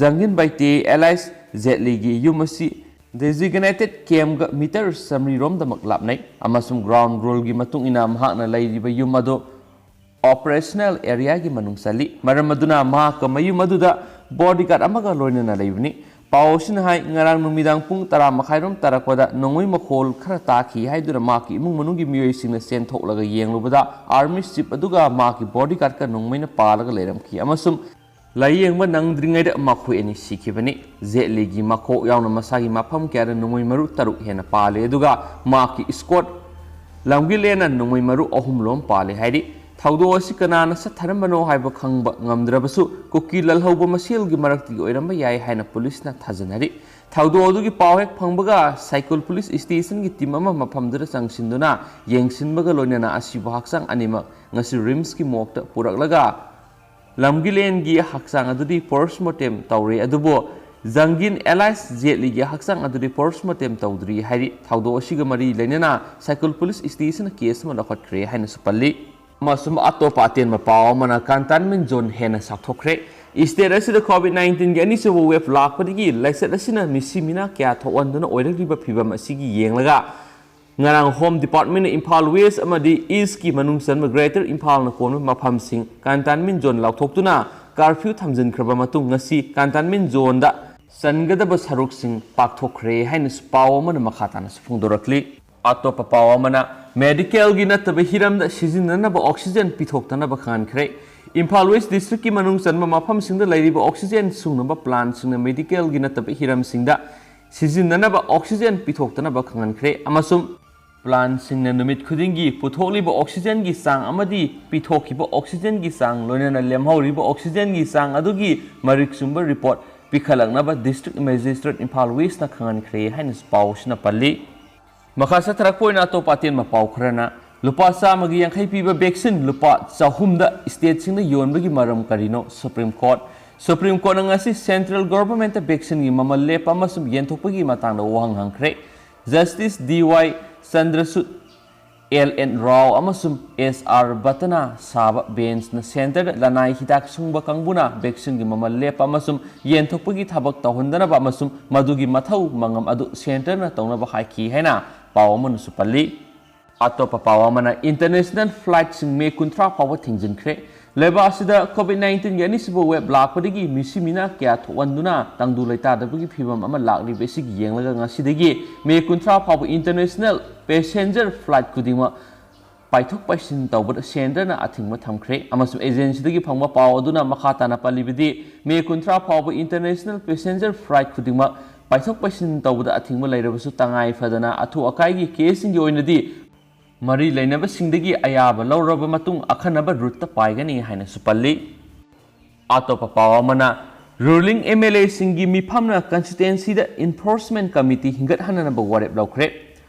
ꯖꯪꯒꯤꯟ ꯕꯥꯏꯇꯦ ꯑꯦꯂꯥꯏꯁ ꯖꯦꯠꯂꯤꯒꯤ ꯌꯨꯝ ꯑꯁꯤ ꯗꯦꯖꯤꯒꯅꯦꯇꯦꯗ ꯀꯦꯝꯒ ꯃꯤꯇꯔ ꯆꯥꯃꯔꯤ ꯔꯣꯝꯗꯃꯛ ꯂꯥꯞꯅꯩ, ꯑꯃꯁꯨꯡ ꯒ꯭ꯔꯥꯎꯟ ꯔꯨꯜꯒꯤ ꯃꯇꯨꯡ ꯏꯟꯅ ꯃꯍꯥꯛꯅ ꯂꯩꯔꯤꯕ ꯌꯨꯝ ꯑꯗꯨ ꯑꯣꯄꯔꯦꯁꯅꯦꯜ ꯑꯦꯔꯤꯌꯥꯒꯤ ꯃꯅꯨꯡ ꯆꯜꯂꯤ꯫ ꯃꯔꯝ ꯑꯗꯨꯅ ꯃꯍꯥꯛꯀ ꯃꯌꯨꯝ ꯑꯗꯨꯗ ꯕꯣꯗꯤꯒꯥꯔꯗ ꯑꯃꯒ ꯂꯣꯏꯅꯅ ꯂꯩꯕꯅꯤ꯫ ꯄꯥꯎ ꯑꯁꯤꯅ ꯍꯥꯏ, ꯉꯔꯥꯡ ꯅꯨꯃꯤꯗꯥꯡ ꯄꯨꯡ ꯇꯔꯥ ꯃꯈꯥꯏꯔꯣꯝ ꯇꯥꯔꯛꯄꯗ ꯅꯣꯡꯃꯩ ꯃꯈꯣꯜ ꯈꯔ ꯇꯥꯈꯤ ꯍꯥꯏꯗꯨꯅ ꯃꯍꯥꯛꯀꯤ ꯏꯃꯨꯡ ꯃꯅꯨꯡꯒꯤ ꯃꯤꯑꯣꯏꯁꯤꯡꯅ ꯆꯦꯟꯊꯣꯛꯂꯒ ꯌꯦꯡꯂꯨꯕꯗ ꯑꯥꯔꯃꯤ ꯆꯤꯐ ꯑꯗꯨꯒ ꯃꯍꯥꯛꯀꯤ ꯕꯣꯗꯤꯒꯥꯔꯗꯀ ꯅꯣꯡꯃꯩꯅ ꯄꯥꯜꯂꯒ ꯂꯩꯔꯝꯈꯤ ꯑꯃꯁꯨꯡ ꯂꯥꯌꯦꯡꯕ ꯅꯪꯗ꯭ꯔꯤꯉꯩꯗ ꯃꯈꯣꯏ ꯑꯅꯤ ꯁꯤꯈꯤꯕꯅꯤ꯫ ꯖꯦꯠꯂꯤꯒꯤ ꯃꯀꯣꯛ ꯌꯥꯎꯅ ꯃꯁꯥꯒꯤ ꯃꯐꯝ ꯀꯌꯥꯗ ꯅꯣꯡꯃꯩ ꯃꯔꯨ ꯇꯔꯨꯛ ꯍꯦꯟꯅ ꯄꯥꯜꯂꯤ, ꯑꯗꯨꯒ ꯃꯍꯥꯛꯀꯤ ꯏꯁꯀꯣꯔꯠ ꯂꯝꯒꯤꯂꯦꯟꯅ ꯅꯣꯡꯃꯩ ꯃꯔꯨ ꯑꯍꯨꯝ ꯂꯣꯝ ꯄꯥꯜꯂꯤ ꯍꯥꯏꯔꯤ꯫ ꯊꯧꯗꯣꯛ ꯑꯁꯤ ꯀꯅꯥꯅ ꯆꯠꯊꯔꯝꯕꯅꯣ ꯍꯥꯏꯕ ꯈꯪꯕ ꯉꯝꯗ꯭ꯔꯕꯁꯨ, ꯀꯨꯀꯤ ꯂꯥꯜꯍꯧꯕ ꯃꯁꯦꯜꯒꯤ ꯃꯔꯛꯇꯒꯤ ꯑꯣꯏꯔꯝꯕ ꯌꯥꯏ ꯍꯥꯏꯅ ꯄꯨꯂꯤꯁꯅ ꯊꯥꯖꯅꯔꯤ꯫ ꯊꯧꯗꯣꯛ ꯑꯗꯨꯒꯤ ꯄꯥꯎ ꯍꯦꯛ ꯐꯪꯕꯒ ꯁꯥꯏꯀꯨꯜ ꯄꯨꯂꯤꯁ ꯁ꯭ꯇꯦꯁꯟꯒꯤ ꯇꯤꯝ ꯑꯃ ꯃꯐꯝꯗꯨꯗ ꯆꯪꯁꯤꯟꯗꯨꯅ ꯌꯦꯡꯁꯤꯟꯕꯒ ꯂꯣꯏꯅꯅ ꯑꯁꯤꯕ ꯍꯛꯆꯥꯡ ꯑꯅꯤꯃꯛ ꯉꯁꯤ ꯔꯤꯝꯁꯀꯤ ꯃꯣꯔꯒꯇ ꯄꯨꯔꯛꯂꯒ ꯂꯝꯒꯤꯂꯦꯟꯒꯤ ꯍꯛꯆꯥꯡ ꯑꯗꯨꯗꯤ ꯄꯣꯁꯃꯣꯔꯇꯦꯝ ꯇꯧꯔꯦ, ꯑꯗꯨꯕꯨ ꯖꯪꯒꯤꯟ ꯑꯦꯂꯥꯏꯁ ꯖꯦꯠꯂꯤꯒꯤ ꯍꯛꯆꯥꯡ ꯑꯗꯨꯗꯤ ꯄꯣꯁꯃꯣꯔꯇꯦꯝ ꯇꯧꯗ꯭ꯔꯤ ꯍꯥꯏꯔꯤ꯫ ꯊꯧꯗꯣꯛ ꯑꯁꯤꯒ ꯃꯔꯤ ꯂꯩꯅꯅ ꯁꯥꯏꯀꯨꯜ ꯄꯨꯂꯤꯁ ꯁ꯭ꯇꯦꯁꯟꯅ ꯀꯦꯁ ꯑꯃ ꯂꯧꯈꯠꯈ꯭ꯔꯦ ꯍꯥꯏꯅꯁꯨ ꯄꯜꯂꯤ꯫ ꯑꯃꯁꯨꯡ ꯑꯇꯣꯞꯄ ꯑꯇꯦꯟꯕ ꯄꯥꯎ ꯑꯃꯅ ꯀꯟꯇꯦꯟꯃꯦꯟ ꯖꯣꯟ ꯍꯦꯟꯅ ꯆꯥꯎꯊꯣꯛꯈ꯭ꯔꯦ꯫ ꯁ꯭ꯇꯦꯠ ꯑꯁꯤꯗ ꯀꯣꯚꯤꯗ ꯅꯥꯏꯟꯇꯤꯟꯒꯤ ꯑꯅꯤꯁꯨꯕ ꯋꯦꯕ ꯂꯥꯛꯄꯗꯒꯤ ꯂꯥꯏꯆꯠ ꯑꯁꯤꯅ ꯃꯤꯁꯤ ꯃꯤꯅꯥ ꯀꯌꯥ ꯊꯣꯛꯍꯟꯗꯨꯅ ꯑꯣꯏꯔꯛꯂꯤꯕ ꯐꯤꯕꯝ ꯑꯁꯤꯒꯤ ꯌꯦꯡꯂꯒ ꯉꯔꯥꯡ ꯍꯣꯝ ꯗꯤꯄꯥꯔꯠꯃꯦꯟꯅ ꯏꯝꯐꯥꯜ ꯋꯦꯁ ꯑꯃꯗꯤ ꯏꯁꯀꯤ ꯃꯅꯨꯡ ꯆꯟꯕ ꯒ꯭ꯔꯦꯇꯔ ꯏꯝꯐꯥꯜꯅ ꯀꯣꯟꯕ ꯃꯐꯝꯁꯤꯡ ꯀꯟꯇꯦꯟꯃꯦꯟ ꯖꯣꯟ ꯂꯥꯎꯊꯣꯛꯇꯨꯅ ꯀꯥꯔꯐ꯭ꯌꯨ ꯊꯝꯖꯤꯟꯈ꯭ꯔꯕ ꯃꯇꯨꯡ, ꯉꯁꯤ ꯀꯟꯇꯦꯟꯃꯦꯟ ꯖꯣꯟꯗ ꯆꯟꯒꯗꯕ ꯁꯔꯨꯛꯁꯤꯡ ꯄꯥꯛꯊꯣꯛꯈ꯭ꯔꯦ ꯍꯥꯏꯅꯁꯨ ꯄꯥꯎ ꯑꯃꯅ ꯃꯈꯥ ꯇꯥꯅꯁꯨ ꯐꯣꯡꯗꯣꯔꯛꯂꯤ꯫ ꯑꯇꯣꯞꯄ ꯄꯥꯎ ꯑꯃꯅ, ꯃꯦꯗꯤꯀꯦꯜꯒꯤ ꯅꯠꯇꯕ ꯍꯤꯔꯝꯗ ꯁꯤꯖꯤꯟꯅꯅꯕ ꯑꯣꯛꯁꯤꯖꯦꯟ ꯄꯤꯊꯣꯛꯇꯅꯕ ꯈꯪꯍꯟꯈ꯭ꯔꯦ꯫ ꯏꯝꯐꯥꯜ ꯋꯦꯁ ꯗꯤꯁꯇ꯭ꯔꯤꯛꯀꯤ ꯃꯅꯨꯡ ꯆꯟꯕ ꯃꯐꯝꯁꯤꯡꯗ ꯂꯩꯔꯤꯕ ꯑꯣꯛꯁꯤꯖꯦꯟ ꯁꯨꯡꯅꯕ ꯄ꯭ꯂꯥꯟꯁꯤꯡꯅ ꯃꯦꯗꯤꯀꯦꯜꯒꯤ ꯅꯠꯇꯕ ꯍꯤꯔꯝꯁꯤꯡꯗ ꯁꯤꯖꯤꯟꯅꯅꯕ ꯑꯣꯛꯁꯤꯖꯦꯟ ꯄꯤꯊꯣꯛꯇꯅꯕ ꯈꯪꯍꯟꯈ꯭ꯔꯦ ꯑꯃꯁꯨꯡ ꯄ꯭ꯂꯥꯟꯁꯤꯡꯅ ꯅꯨꯃꯤꯠ ꯈꯨꯗꯤꯡꯒꯤ ꯄꯨꯊꯣꯛꯂꯤꯕ ꯑꯣꯛꯁꯤꯖꯦꯟꯒꯤ ꯆꯥꯡ ꯑꯃꯗꯤ ꯄꯤꯊꯣꯛꯈꯤꯕ ꯑꯣꯛꯁꯤꯖꯦꯟꯒꯤ ꯆꯥꯡ, ꯂꯣꯏꯅꯅ ꯂꯦꯝꯍꯧꯔꯤꯕ ꯑꯣꯛꯁꯤꯖꯦꯟꯒꯤ ꯆꯥꯡ ꯑꯗꯨꯒꯤ ꯃꯔꯤꯛ ꯆꯨꯝꯕ ꯔꯤꯄꯣꯔꯠ ꯄꯤꯈꯠꯂꯛꯅꯕ ꯗꯤꯁꯇ꯭ꯔꯤꯛ ꯃꯦꯖꯤꯁꯇ꯭ꯔꯦꯠ ꯏꯝꯐꯥꯜ ꯋꯦꯁꯅ ꯈꯪꯍꯟꯈ꯭ꯔꯦ ꯍꯥꯏꯅꯁꯨ ꯄꯥꯎ ꯑꯁꯤꯅ ꯄꯜꯂꯤ꯫ ꯃꯈꯥ ꯆꯠꯊꯔꯛꯄ ꯑꯣꯏꯅ ꯑꯇꯣꯞꯄ ꯑꯇꯦꯟꯕ ꯄꯥꯎ ꯈꯔꯅ, ꯂꯨꯄꯥ ꯆꯥꯝꯃꯒꯤ ꯌꯥꯡꯈꯩ ꯄꯤꯕ ꯚꯦꯛꯁꯤꯟ ꯂꯨꯄꯥ ꯆꯍꯨꯝꯗ ꯁ꯭ꯇꯦꯠꯁꯤꯡꯅ ꯌꯣꯟꯕꯒꯤ ꯃꯔꯝ ꯀꯔꯤꯅꯣ? Supreme court. ꯁꯨꯄ꯭ꯔꯤꯝ ꯀꯣꯔꯠꯅ ꯉꯁꯤ ꯁꯦꯟꯇ꯭ꯔꯦꯜ ꯒꯣꯚꯔꯟꯃꯦꯟꯠꯇ ꯚꯦꯛꯁꯤꯟꯒꯤ ꯃꯃꯜ ꯂꯦꯞꯄ ꯑꯃꯁꯨꯡ ꯌꯦꯟꯊꯣꯛꯄꯒꯤ ꯃꯇꯥꯡꯗ ꯋꯥꯍꯪ ꯍꯪꯈ꯭ꯔꯦ꯫ Justice D Y Chandrachud, L N Rao ꯑꯃꯁꯨꯡ S R Bhattana ꯁꯥꯕ ꯕꯦꯟꯁꯅ ꯁꯦꯟꯇꯔꯗ ꯂꯅꯥꯏ ꯍꯤꯗꯥꯛ ꯁꯨꯡꯕ ꯀꯥꯡꯕꯨꯅ ꯚꯦꯛꯁꯤꯟꯒꯤ ꯃꯃꯜ ꯂꯦꯞꯄ ꯑꯃꯁꯨꯡ ꯌꯦꯟꯊꯣꯛꯄꯒꯤ ꯊꯕꯛ ꯇꯧꯍꯟꯗꯅꯕ ꯑꯃꯁꯨꯡ ꯃꯗꯨꯒꯤ ꯃꯊꯧ ꯃꯉꯝ ꯑꯗꯨ ꯁꯦꯟꯇꯔꯅ ꯇꯧꯅꯕ ꯍꯥꯏꯈꯤ ꯍꯥꯏꯅ ꯄꯥꯎ ꯑꯃꯅꯁꯨ ꯄꯜꯂꯤ꯫ ꯑꯇꯣꯞꯄ ꯄꯥꯎ ꯑꯃꯅ, international flightꯁꯤꯡ ꯃꯦ ꯀꯨꯟꯊ꯭ꯔꯥ ꯐꯥꯎꯕ ꯊꯤꯡꯖꯤꯟꯈ꯭ꯔꯦ꯫ ꯂꯩꯕꯥꯛ ꯑꯁꯤꯗ COVID nineteenꯒꯤ ꯑꯅꯤꯁꯨꯕ wave ꯂꯥꯛꯄꯗꯒꯤ ꯃꯤꯁꯤ ꯃꯤꯅꯥ ꯀꯌꯥ ꯊꯣꯛꯍꯟꯗꯨꯅ ꯇꯪꯗꯨ ꯂꯩꯇꯥꯗꯕꯒꯤ ꯐꯤꯕꯝ ꯑꯃ ꯂꯥꯛꯂꯤꯕ ꯑꯁꯤꯒꯤ ꯌꯦꯡꯂꯒ ꯉꯁꯤꯗꯒꯤ ꯃꯦ ꯀꯨꯟꯊ꯭ꯔꯥ ꯐꯥꯎꯕ international passenger flight ꯈꯨꯗꯤꯡꯃꯛ ꯄꯥꯏꯊꯣꯛ ꯄꯥꯏꯁꯤꯟ ꯇꯧꯕꯗ ꯁꯦꯟꯇꯔꯅ ꯑꯊꯤꯡꯕ ꯊꯝꯈ꯭ꯔꯦ꯫ ꯑꯃꯁꯨꯡ agencyꯗꯒꯤ ꯐꯪꯕ ꯄꯥꯎ ꯑꯗꯨꯅ ꯃꯈꯥ ꯇꯥꯅ ꯄꯜꯂꯤꯕꯗꯤ, ꯃꯦ ꯀꯨꯟꯊ꯭ꯔꯥ ꯐꯥꯎꯕ international passenger flight ꯈꯨꯗꯤꯡꯃꯛ ꯄꯥꯏꯊꯣꯛ ꯄꯥꯏꯁꯤꯟ ꯇꯧꯕꯗ ꯑꯊꯤꯡꯕ ꯂꯩꯔꯕꯁꯨ, ꯇꯉꯥꯏ ꯐꯗꯅ ꯑꯊꯨ ꯑꯀꯥꯏꯒꯤ caseꯁꯤꯡꯒꯤ ꯑꯣꯏꯅꯗꯤ ꯃꯔꯤ ꯂꯩꯅꯕꯁꯤꯡꯗꯒꯤ ꯑꯌꯥꯕ ꯂꯧꯔꯕ ꯃꯇꯨꯡ ꯑꯈꯟꯅꯕ routeꯇ ꯄꯥꯏꯒꯅꯤ ꯍꯥꯏꯅꯁꯨ ꯄꯜꯂꯤ꯫ ꯑꯇꯣꯞꯄ ꯄꯥꯎ ꯑꯃꯅ, ruling MLAꯁꯤꯡꯒꯤ ꯃꯤꯐꯝꯅ constituencyꯗ enforcement committee ꯍꯤꯡꯒꯠꯍꯟꯅꯅꯕ ꯋꯥꯔꯦꯞ ꯂꯧꯈ꯭ꯔꯦ꯫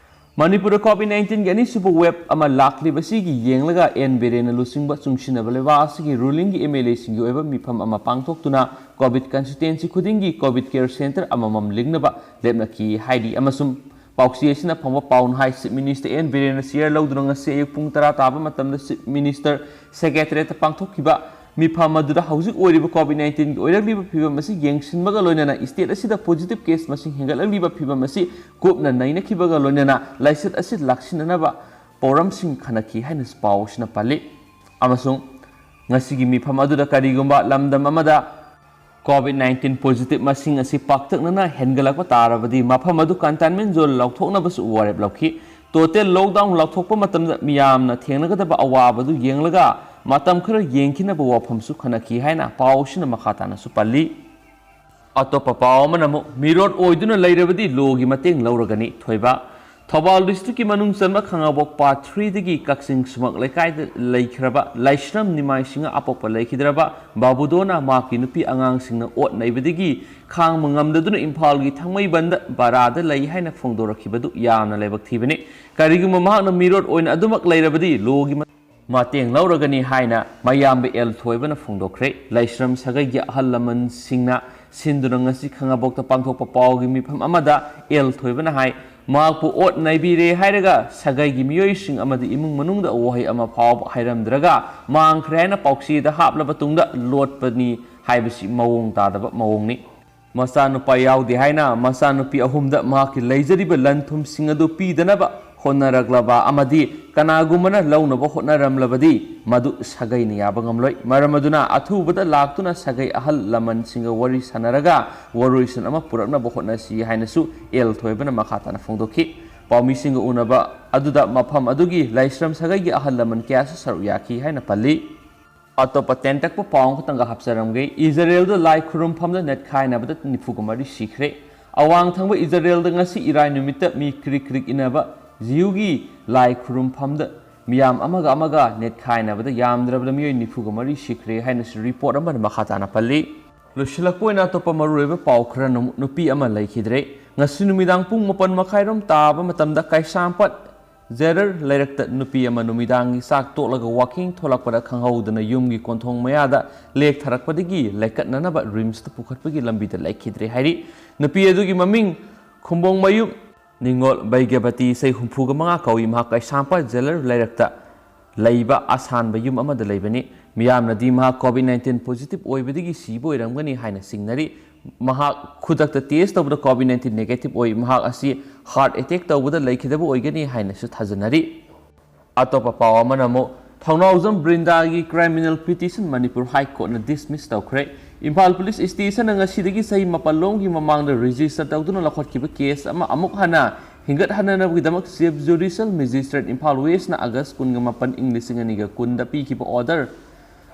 ꯃꯅꯤꯄꯨꯔꯗ COVID nineteenꯒꯤ ꯑꯅꯤꯁꯨꯕ wave ꯑꯃ ꯂꯥꯛꯂꯤꯕꯁꯤꯒꯤ ꯌꯦꯡꯂꯒ ꯑꯦꯟ ꯕꯤꯔꯦꯟꯅ ꯂꯨꯆꯤꯡꯕ ꯆꯨꯡꯁꯤꯟꯅꯕ ꯂꯩꯕꯥꯛ ꯑꯁꯤꯒꯤ rulingꯒꯤ MLAꯁꯤꯡꯒꯤ ꯑꯣꯏꯕ ꯃꯤꯐꯝ ꯑꯃ ꯄꯥꯡꯊꯣꯛꯇꯨꯅ COVID constituency ꯈꯨꯗꯤꯡꯒꯤ COVID care centre ꯑꯃꯃꯝ ꯂꯤꯡꯅꯕ ꯂꯦꯞꯅꯈꯤ ꯍꯥꯏꯔꯤ꯫ ꯑꯃꯁꯨꯡ ꯄꯥꯎꯆꯦ ꯑꯁꯤꯅ ꯐꯪꯕ ꯄꯥꯎꯅ ꯍꯥꯏ, Chief Minister ꯑꯦꯟ ꯕꯤꯔꯦꯟꯅ chair ꯂꯧꯗꯨꯅ ꯉꯁꯤ ꯑꯌꯨꯛ ꯄꯨꯡ ꯇꯔꯥ ꯇꯥꯕ ꯃꯇꯝꯗ Chief Minister Secretariatꯇ ꯄꯥꯡꯊꯣꯛꯈꯤꯕ ꯃꯤꯐꯝ ꯑꯗꯨꯗ ꯍꯧꯖꯤꯛ ꯑꯣꯏꯔꯤꯕ COVID nineteenꯒꯤ ꯑꯣꯏꯔꯛꯂꯤꯕ ꯐꯤꯕꯝ ꯑꯁꯤ ꯌꯦꯡꯁꯤꯟꯕꯒ ꯂꯣꯏꯅꯅ state ꯑꯁꯤꯗ positive case ꯃꯁꯤꯡ ꯍꯦꯟꯒꯠꯂꯛꯂꯤꯕ ꯐꯤꯕꯝ ꯑꯁꯤ ꯀꯨꯞꯅ ꯅꯩꯅꯈꯤꯕꯒ ꯂꯣꯏꯅꯅ ꯂꯥꯏꯆꯠ ꯑꯁꯤ ꯂꯥꯛꯁꯤꯟꯅꯅꯕ ꯄꯥꯎꯔꯝꯁꯤꯡ ꯈꯟꯅꯈꯤ ꯍꯥꯏꯅꯁꯨ ꯄꯥꯎ ꯑꯁꯤꯅ ꯄꯜꯂꯤ꯫ ꯑꯃꯁꯨꯡ ꯉꯁꯤꯒꯤ ꯃꯤꯐꯝ ꯑꯗꯨꯗ ꯀꯔꯤꯒꯨꯝꯕ ꯂꯝꯗꯝ ꯑꯃꯗ COVID nineteen positive ꯃꯁꯤꯡ ꯑꯁꯤ ꯄꯥꯛꯇꯛꯅꯅ ꯍꯦꯟꯒꯠꯂꯛꯄ ꯇꯥꯔꯕꯗꯤ ꯃꯐꯝ ꯑꯗꯨ containment zone ꯂꯥꯎꯊꯣꯛꯅꯕꯁꯨ ꯋꯥꯔꯦꯞ ꯂꯧꯈꯤ꯫ Total lockdown ꯂꯥꯎꯊꯣꯛꯄ ꯃꯇꯝꯗ ꯃꯤꯌꯥꯝꯅ ꯊꯦꯡꯅꯒꯗꯕ ꯑꯋꯥꯕꯗꯨ ꯌꯦꯡꯂꯒ ꯃꯇꯝ ꯈꯔ ꯌꯦꯡꯈꯤꯅꯕ ꯋꯥꯐꯝꯁꯨ ꯈꯟꯅꯈꯤ ꯍꯥꯏꯅ ꯄꯥꯎ ꯑꯁꯤꯅ ꯃꯈꯥ ꯇꯥꯅꯁꯨ ꯄꯜꯂꯤ꯫ ꯑꯇꯣꯞꯄ ꯄꯥꯎ ꯑꯃꯅ ꯑꯃꯨꯛ, ꯃꯤꯔꯣꯠ ꯑꯣꯏꯗꯨꯅ ꯂꯩꯔꯕꯗꯤ lawꯒꯤ ꯃꯇꯦꯡ ꯂꯧꯔꯒꯅꯤ꯫ ꯊꯣꯏꯕ꯫ ꯊꯧꯕꯥꯜ districtꯀꯤ ꯃꯅꯨꯡ ꯆꯟꯕ ꯈꯥꯉꯕꯣꯛ part threeꯗꯒꯤ ꯀꯛꯆꯤꯡ ꯁꯨꯃꯛ ꯂꯩꯀꯥꯏꯗ ꯂꯩꯈ꯭ꯔꯕ ꯂꯥꯏꯁ꯭ꯔꯝ ꯅꯤꯃꯥꯏꯁꯤꯡꯍ ꯑꯄꯣꯛꯄ ꯂꯩꯈꯤꯗ꯭ꯔꯕ ꯕꯥꯕꯨꯗꯣꯅ ꯃꯍꯥꯛꯀꯤ ꯅꯨꯄꯤ ꯑꯉꯥꯡꯁꯤꯡꯅ ꯑꯣꯠ ꯅꯩꯕꯗꯒꯤ ꯈꯥꯡꯕ ꯉꯝꯗꯗꯨꯅ ꯏꯝꯐꯥꯜꯒꯤ ꯊꯥꯡꯃꯩꯕꯟꯗ ꯕꯔꯥꯗ ꯂꯩ ꯍꯥꯏꯅ ꯐꯣꯡꯗꯣꯔꯛꯈꯤꯕꯗꯨ ꯌꯥꯝꯅ ꯂꯥꯏꯕꯛ ꯊꯤꯕꯅꯤ꯫ ꯀꯔꯤꯒꯨꯝꯕ ꯃꯍꯥꯛꯅ ꯃꯤꯔꯣꯠ ꯑꯣꯏꯅ ꯑꯗꯨꯃꯛ ꯂꯩꯔꯕꯗꯤ lawꯒꯤ ꯃꯇꯦꯡ ꯂꯧꯔꯒꯅꯤ ꯍꯥꯏꯅ ꯃꯌꯥꯝꯕ ꯑꯦꯜ ꯊꯣꯏꯕꯅ ꯐꯣꯡꯗꯣꯛꯈ꯭ꯔꯦ꯫ ꯂꯥꯏꯁ꯭ꯔꯝ ꯁꯥꯒꯩꯒꯤ ꯑꯍꯜ ꯂꯃꯟꯁꯤꯡꯅ ꯁꯤꯟꯗꯨꯅ ꯉꯁꯤ ꯈꯥꯉꯕꯣꯛꯇ ꯄꯥꯡꯊꯣꯛꯄ ꯄꯥꯎꯒꯤ ꯃꯤꯐꯝ ꯑꯃꯗ ꯑꯦꯜ ꯊꯣꯏꯕꯅ ꯍꯥꯏ, ꯃꯍꯥꯛꯄꯨ ꯑꯣꯠ ꯅꯩꯕꯤꯔꯦ ꯍꯥꯏꯔꯒ ꯁꯥꯒꯩꯒꯤ ꯃꯤꯑꯣꯏꯁꯤꯡ ꯑꯃꯗꯤ ꯏꯃꯨꯡ ꯃꯅꯨꯡꯗ ꯋꯥꯍꯩ ꯑꯃ ꯐꯥꯎꯕ ꯍꯥꯏꯔꯝꯗ꯭ꯔꯒ ꯃꯥꯡꯈ꯭ꯔꯦ ꯍꯥꯏꯅ ꯄꯥꯎꯆꯦꯗ ꯍꯥꯞꯂꯕ ꯇꯨꯡꯗ ꯂꯣꯠꯄꯅꯤ ꯍꯥꯏꯕꯁꯤ ꯃꯑꯣꯡ ꯇꯥꯗꯕ ꯃꯑꯣꯡꯅꯤ꯫ ꯃꯆꯥꯅꯨꯄꯥ ꯌꯥꯎꯗꯦ ꯍꯥꯏꯅ ꯃꯆꯥꯅꯨꯄꯤ ꯑꯍꯨꯝꯗ ꯃꯍꯥꯛꯀꯤ ꯂꯩꯖꯔꯤꯕ ꯂꯟ ꯊꯨꯝꯁꯤꯡ ꯑꯗꯨ ꯄꯤꯗꯅꯕ ꯍꯣꯠꯅꯔꯛꯂꯕ ꯑꯃꯗꯤ ꯀꯅꯥꯒꯨꯝꯕꯅ ꯂꯧꯅꯕ ꯍꯣꯠꯅꯔꯝꯂꯕꯗꯤ ꯃꯗꯨ ꯁꯥꯒꯩꯅ ꯌꯥꯕ ꯉꯝꯂꯣꯏ꯫ ꯃꯔꯝ ꯑꯗꯨꯅ ꯑꯊꯨꯕꯗ ꯂꯥꯛꯇꯨꯅ ꯁꯥꯒꯩ ꯑꯍꯜ ꯂꯃꯟꯁꯤꯡꯒ ꯋꯥꯔꯤ ꯁꯥꯟꯅꯔꯒ ꯋꯥꯔꯣꯏꯁꯤꯟ ꯑꯃ ꯄꯨꯔꯛꯅꯕ ꯍꯣꯠꯅꯁꯤ ꯍꯥꯏꯅꯁꯨ ꯑꯦꯜ ꯊꯣꯏꯕꯅ ꯃꯈꯥ ꯇꯥꯅ ꯐꯣꯡꯗꯣꯛꯈꯤ꯫ ꯄꯥꯎꯃꯤꯁꯤꯡꯒ ꯎꯅꯕ ꯑꯗꯨꯗ ꯃꯐꯝ ꯑꯗꯨꯒꯤ ꯂꯥꯏꯁ꯭ꯔꯝ ꯁꯥꯒꯩꯒꯤ ꯑꯍꯜ ꯂꯃꯟ ꯀꯌꯥꯁꯨ ꯁꯔꯨꯛ ꯌꯥꯈꯤ ꯍꯥꯏꯅ ꯄꯜꯂꯤ꯫ ꯑꯇꯣꯞꯄ ꯇꯦꯟꯇꯛꯄ ꯄꯥꯎ ꯑꯃꯈꯛꯇꯪꯒ ꯍꯥꯞꯆꯔꯝꯒꯦ꯫ ꯏꯖꯔꯦꯜꯗ ꯂꯥꯏ ꯈꯨꯔꯨꯝꯐꯝꯗ ꯅꯦꯠꯈꯥꯏꯅꯕꯗ ꯅꯤꯐꯨꯒ ꯃꯔꯤ ꯁꯤꯈ꯭ꯔꯦ꯫ ꯑꯋꯥꯡ ꯊꯪꯕ ꯏꯖꯔꯦꯜꯗ ꯉꯁꯤ ꯏꯔꯥꯏ ꯅꯨꯃꯤꯠꯇ ꯃꯤ ꯀ꯭ꯔꯤꯛ ꯀ꯭ꯔꯤꯛ ꯏꯟꯅꯕ ꯖꯤꯌꯨꯒꯤ ꯂꯥꯏ ꯈꯨꯔꯨꯝꯐꯝꯗ ꯃꯤꯌꯥꯝ ꯑꯃꯒ ꯑꯃꯒ ꯅꯦꯠꯈꯥꯏꯅꯕꯗ ꯌꯥꯝꯗ꯭ꯔꯕꯗ ꯃꯤꯑꯣꯏ ꯅꯤꯐꯨꯒ ꯃꯔꯤ ꯁꯤꯈ꯭ꯔꯦ ꯍꯥꯏꯅꯁꯨ ꯔꯤꯄꯣꯔꯠ ꯑꯃꯅ ꯃꯈꯥ ꯇꯥꯅ ꯄꯜꯂꯤ꯫ ꯂꯣꯏꯁꯤꯜꯂꯛꯄ ꯑꯣꯏꯅ ꯑꯇꯣꯞꯄ ꯃꯔꯨꯑꯣꯏꯕ ꯄꯥꯎ ꯈꯔꯅ ꯑꯃꯨꯛ ꯅꯨꯄꯤ ꯑꯃ ꯂꯩꯈꯤꯗ꯭ꯔꯦ꯫ ꯉꯁꯤ ꯅꯨꯃꯤꯗꯥꯡ ꯄꯨꯡ ꯃꯥꯄꯟ ꯃꯈꯥꯏꯔꯣꯝ ꯇꯥꯕ ꯃꯇꯝꯗ ꯀꯩꯁꯥꯝꯄꯥꯠ ꯖꯦꯔꯔ ꯂꯩꯔꯛꯇ ꯅꯨꯄꯤ ꯑꯃ ꯅꯨꯃꯤꯗꯥꯡꯒꯤ ꯆꯥꯛ ꯇꯣꯛꯂꯒ ꯋꯥꯀꯤꯡ ꯊꯣꯛꯂꯛꯄꯗ ꯈꯪꯍꯧꯗꯅ ꯌꯨꯝꯒꯤ ꯀꯣꯟꯊꯣꯡ ꯃꯌꯥꯗ ꯂꯦꯛꯊꯔꯛꯄꯗꯒꯤ ꯂꯩꯀꯠꯅꯅꯕ ꯔꯤꯝꯁꯇ ꯄꯨꯈꯠꯄꯒꯤ ꯂꯝꯕꯤꯗ ꯂꯩꯈꯤꯗ꯭ꯔꯦ ꯍꯥꯏꯔꯤ꯫ ꯅꯨꯄꯤ ꯑꯗꯨꯒꯤ ꯃꯃꯤꯡ ꯈꯨꯝꯕꯣꯡꯃꯌꯨꯝ ꯅꯤꯉꯣꯜ ꯕꯩꯒ꯭ꯌꯕꯇꯤ, ꯆꯍꯤ ꯍꯨꯝꯐꯨꯒ ꯃꯉꯥ ꯀꯧꯏ꯫ ꯃꯍꯥꯛ ꯀꯩꯁꯥꯝꯄꯥꯠ ꯖꯦꯂꯔ ꯂꯩꯔꯛꯇ ꯂꯩꯕ ꯑꯁꯥꯟꯕ ꯌꯨꯝ ꯑꯃꯗ ꯂꯩꯕꯅꯤ꯫ ꯃꯤꯌꯥꯝꯅꯗꯤ ꯃꯍꯥꯛ ꯀꯣꯚꯤꯗ ꯅꯥꯏꯟꯇꯤꯟ ꯄꯣꯖꯤꯇꯤꯚ ꯑꯣꯏꯕꯗꯒꯤ ꯁꯤꯕ ꯑꯣꯏꯔꯝꯒꯅꯤ ꯍꯥꯏꯅ ꯆꯤꯡꯅꯔꯤ꯫ ꯃꯍꯥꯛ ꯈꯨꯗꯛꯇ ꯇꯦꯁ ꯇꯧꯕꯗ ꯀꯣꯚꯤꯗ ꯅꯥꯏꯟꯇꯤꯟ ꯅꯦꯒꯦꯇꯤꯚ ꯑꯣꯏ꯫ ꯃꯍꯥꯛ ꯑꯁꯤ ꯍꯥꯔꯠ ꯑꯦꯇꯦꯛ ꯇꯧꯕꯗ ꯂꯩꯈꯤꯗꯕ ꯑꯣꯏꯒꯅꯤ ꯍꯥꯏꯅꯁꯨ ꯊꯥꯖꯅꯔꯤ꯫ ꯑꯇꯣꯞꯄ ꯄꯥꯎ ꯑꯃꯅ ꯑꯃꯨꯛ ꯊꯧꯅꯥꯎꯖꯝ ꯕ꯭ꯔꯤꯟꯗꯥꯒꯤ ꯀ꯭ꯔꯤꯃꯤꯅꯦꯜ ꯄꯤꯇꯤꯁꯟ ꯃꯅꯤꯄꯨꯔ ꯍꯥꯏ ꯀꯣꯔꯠꯅ ꯗꯤꯁꯃꯤꯁ ꯇꯧꯈ꯭ꯔꯦ꯫ ꯏꯝꯐꯥꯜ ꯄꯨꯂꯤꯁ ꯁ꯭ꯇꯦꯁꯟꯅ ꯉꯁꯤꯗꯒꯤ ꯆꯍꯤ ꯃꯥꯄꯜ ꯂꯣꯝꯒꯤ ꯃꯃꯥꯡꯗ ꯔꯦꯖꯤꯁꯇꯔ ꯇꯧꯗꯨꯅ ꯂꯧꯈꯠꯈꯤꯕ ꯀꯦꯁ ꯑꯃ ꯑꯃꯨꯛ ꯍꯟꯅ ꯍꯤꯡꯒꯠꯍꯟꯅꯅꯕꯒꯤꯗꯃꯛ ꯆꯤꯐ ꯖꯨꯗꯤꯁꯤꯌꯦꯜ ꯃꯦꯖꯤꯁꯇ꯭ꯔꯦꯠ ꯏꯝꯐꯥꯜ ꯋꯦꯁꯅ ꯑꯥꯒꯁ ꯀꯨꯟꯒ ꯃꯥꯄꯟ, ꯏꯪ ꯂꯤꯁꯤꯡ ꯑꯅꯤꯒ ꯀꯨꯟꯗ ꯄꯤꯈꯤꯕ ꯑꯣꯔꯗꯔ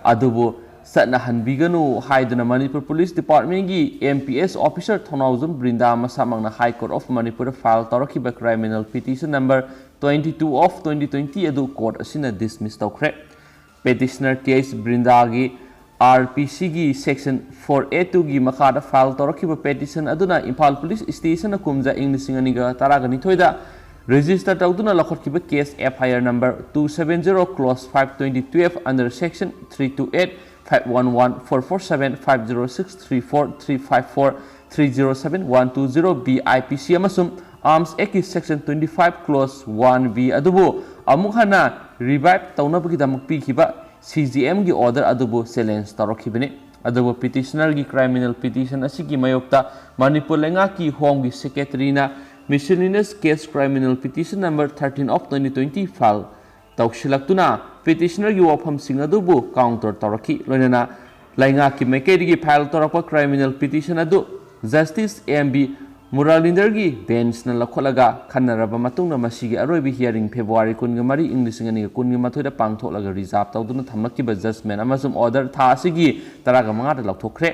ꯑꯗꯨꯕꯨ ꯆꯠꯅꯍꯟꯕꯤꯒꯅꯨ ꯍꯥꯏꯗꯨꯅ ꯃꯅꯤꯄꯨꯔ ꯄꯨꯂꯤꯁ ꯗꯤꯄꯥꯔꯠꯃꯦꯟꯒꯤ M P S officer Thounaojam Brinda ꯃꯁꯥꯃꯛꯅ ꯍꯥꯏ ꯀꯣꯔꯠ ꯑꯣꯐ ꯃꯅꯤꯄꯨꯔꯗ ꯐꯥꯏꯜ ꯇꯧꯔꯛꯈꯤꯕ criminal petition number twenty two of twenty twenty ꯑꯗꯨ ꯀꯣꯔꯠ ꯑꯁꯤꯅ ꯗꯤꯁꯃꯤꯁ ꯇꯧꯈ꯭ꯔꯦ꯫ ꯄꯦꯇꯤꯁꯅꯔ ꯇꯤ ꯑꯩꯆ ꯕ꯭ꯔꯤꯟꯗꯥꯒꯤ ꯑꯥꯔ ꯄꯤ ꯁꯤꯒꯤ ꯁꯦꯛꯁꯟ ꯐꯣꯔ ꯑꯦ ꯇꯨꯒꯤ ꯃꯈꯥꯗ ꯐꯥꯏꯜ ꯇꯧꯔꯛꯈꯤꯕ ꯄꯦꯇꯤꯁꯟ ꯑꯗꯨꯅ ꯏꯝꯐꯥꯜ ꯄꯨꯂꯤꯁ ꯁ꯭ꯇꯦꯁꯟꯅ ꯀꯨꯝꯖꯥ, ꯏꯪ ꯂꯤꯁꯤꯡ ꯑꯅꯤꯒ ꯇꯔꯥꯒ ꯅꯤꯊꯣꯏꯗ ꯔꯦꯖꯤꯁꯇꯔ ꯇꯧꯗꯨꯅ ꯂꯧꯈꯠꯈꯤꯕ case, F I R number two seven zero clause five twenty twelve under section three two eight, five one one, four four seven, five zero six, three four, three five four, three zero seven, one two zero B I P C ꯑꯃꯁꯨꯡ Arms Act ꯀꯤ Section twenty five Clause one B ꯑꯗꯨꯕꯨ ꯑꯃꯨꯛ ꯍꯟꯅ revive ꯇꯧꯅꯕꯒꯤꯗꯃꯛ ꯄꯤꯈꯤꯕ C J M ꯒꯤ order ꯑꯗꯨꯕꯨ challenge ꯇꯧꯔꯛꯈꯤꯕꯅꯤ꯫ ꯑꯗꯨꯕꯨ petitioner ꯒꯤ criminal petition ꯑꯁꯤꯒꯤ ꯃꯥꯌꯣꯛꯇ ꯃꯅꯤꯄꯨꯔ ꯂꯩꯉꯥꯛꯀꯤ Home ꯒꯤ Secretary ꯅ miscellaneous case criminal petition number thirteen of twenty twenty file ꯇꯧꯁꯤꯜꯂꯛꯇꯨꯅ petitioner ꯒꯤ ꯋꯥꯐꯝꯁꯤꯡ ꯑꯗꯨꯕꯨ counter ꯇꯧꯔꯛꯈꯤ꯫ ꯂꯣꯏꯅꯅ ꯂꯩꯉꯥꯛꯀꯤ ꯃꯥꯏꯀꯩꯗꯒꯤ file ꯇꯧꯔꯛꯄ criminal petition ꯑꯗꯨ Justice M B ꯃꯨꯔꯥꯂꯤꯟꯗꯔꯒꯤ bench ꯅ ꯂꯧꯈꯠꯂꯒ ꯈꯟꯅꯔꯕ ꯃꯇꯨꯡꯗ ꯃꯁꯤꯒꯤ ꯑꯔꯣꯏꯕ hearing February ꯀꯨꯟꯒ ꯃꯔꯤ, ꯏꯪ ꯂꯤꯁꯤꯡ ꯑꯅꯤꯒ ꯀꯨꯟꯒꯤ ꯃꯥꯊꯣꯏꯗ ꯄꯥꯡꯊꯣꯛꯂꯒ reserve ꯇꯧꯗꯨꯅ ꯊꯝꯂꯛꯈꯤꯕ judgment ꯑꯃꯁꯨꯡ order ꯊꯥ ꯑꯁꯤꯒꯤ ꯇꯔꯥꯒ ꯃꯉꯥꯗ ꯂꯧꯊꯣꯛꯈ꯭ꯔꯦ꯫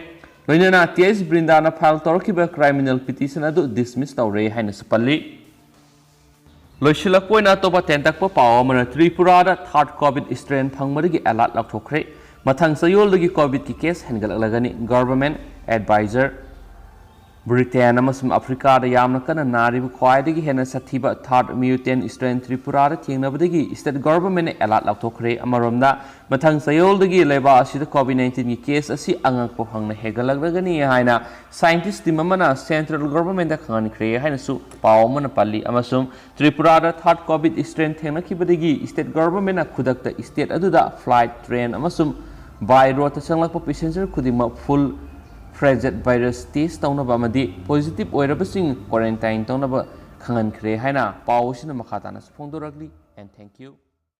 ꯂꯣꯏꯅꯅ T H ꯕ꯭ꯔꯤꯟꯗꯥꯅ file ꯇꯧꯔꯛꯈꯤꯕ criminal petition ꯑꯗꯨ dismiss ꯇꯧꯔꯦ ꯍꯥꯏꯅꯁꯨ ꯄꯜꯂꯤ꯫ ꯂꯣꯏꯁꯤꯜꯂꯛꯄ ꯑꯣꯏꯅ ꯑꯇꯣꯞꯄ ꯇꯦꯟꯇꯛꯄ ꯄꯥꯎ ꯑꯃꯅ ꯇ꯭ꯔꯤꯄꯨꯔꯥꯗ third COVID strain ꯐꯪꯕꯗꯒꯤ alert ꯂꯧꯊꯣꯛꯈ꯭ꯔꯦ꯫ ꯃꯊꯪ ꯆꯌꯣꯜꯗꯒꯤ COVID ꯀꯤ case ꯍꯦꯟꯒꯠꯂꯛꯂꯒꯅꯤ꯫ Government advisor ꯕ꯭ꯔꯤꯇꯦꯟ ꯑꯃꯁꯨꯡ ꯑꯐ꯭ꯔꯤꯀꯥꯗ ꯌꯥꯝꯅ ꯀꯟꯅ ꯅꯥꯔꯤꯕ ꯈ꯭ꯋꯥꯏꯗꯒꯤ ꯍꯦꯟꯅ ꯁꯥꯊꯤꯕ third mutant strain ꯇ꯭ꯔꯤꯄꯨꯔꯥꯗ ꯊꯦꯡꯅꯕꯗꯒꯤ state government ꯅ alert ꯂꯧꯊꯣꯛꯈ꯭ꯔꯦ꯫ ꯑꯃꯔꯣꯝꯗ, ꯃꯊꯪ ꯆꯌꯣꯜꯗꯒꯤ ꯂꯩꯕꯥꯛ ꯑꯁꯤꯗ COVID nineteen ꯒꯤ case ꯑꯁꯤ ꯑꯉꯛꯄ ꯐꯪꯅ ꯍꯦꯟꯒꯠꯂꯛꯂꯒꯅꯤ ꯍꯥꯏꯅ scientist team ꯑꯃꯅ central government ꯇ ꯈꯪꯍꯟꯈ꯭ꯔꯦ ꯍꯥꯏꯅꯁꯨ ꯄꯥꯎ ꯑꯃꯅ ꯄꯜꯂꯤ꯫ ꯑꯃꯁꯨꯡ ꯇ꯭ꯔꯤꯄꯨꯔꯥꯗ third COVID strain ꯊꯦꯡꯅꯈꯤꯕꯗꯒꯤ state government ꯅ ꯈꯨꯗꯛꯇ state ꯑꯗꯨꯗ flight, train ꯑꯃꯁꯨꯡ by road ꯇ ꯆꯪꯂꯛꯄ passenger ꯈꯨꯗꯤꯡꯃꯛ full fledged virus test ꯇꯧꯅꯕ ꯑꯃꯗꯤ positive ꯑꯣꯏꯔꯕꯁꯤꯡ quarantine ꯇꯧꯅꯕ ꯈꯪꯍꯟꯈ꯭ꯔꯦ ꯍꯥꯏꯅ ꯄꯥꯎ ꯑꯁꯤꯅ ꯃꯈꯥ ꯇꯥꯅꯁꯨ ꯐꯣꯡꯗꯣꯔꯛꯂꯤ꯫ And thank you.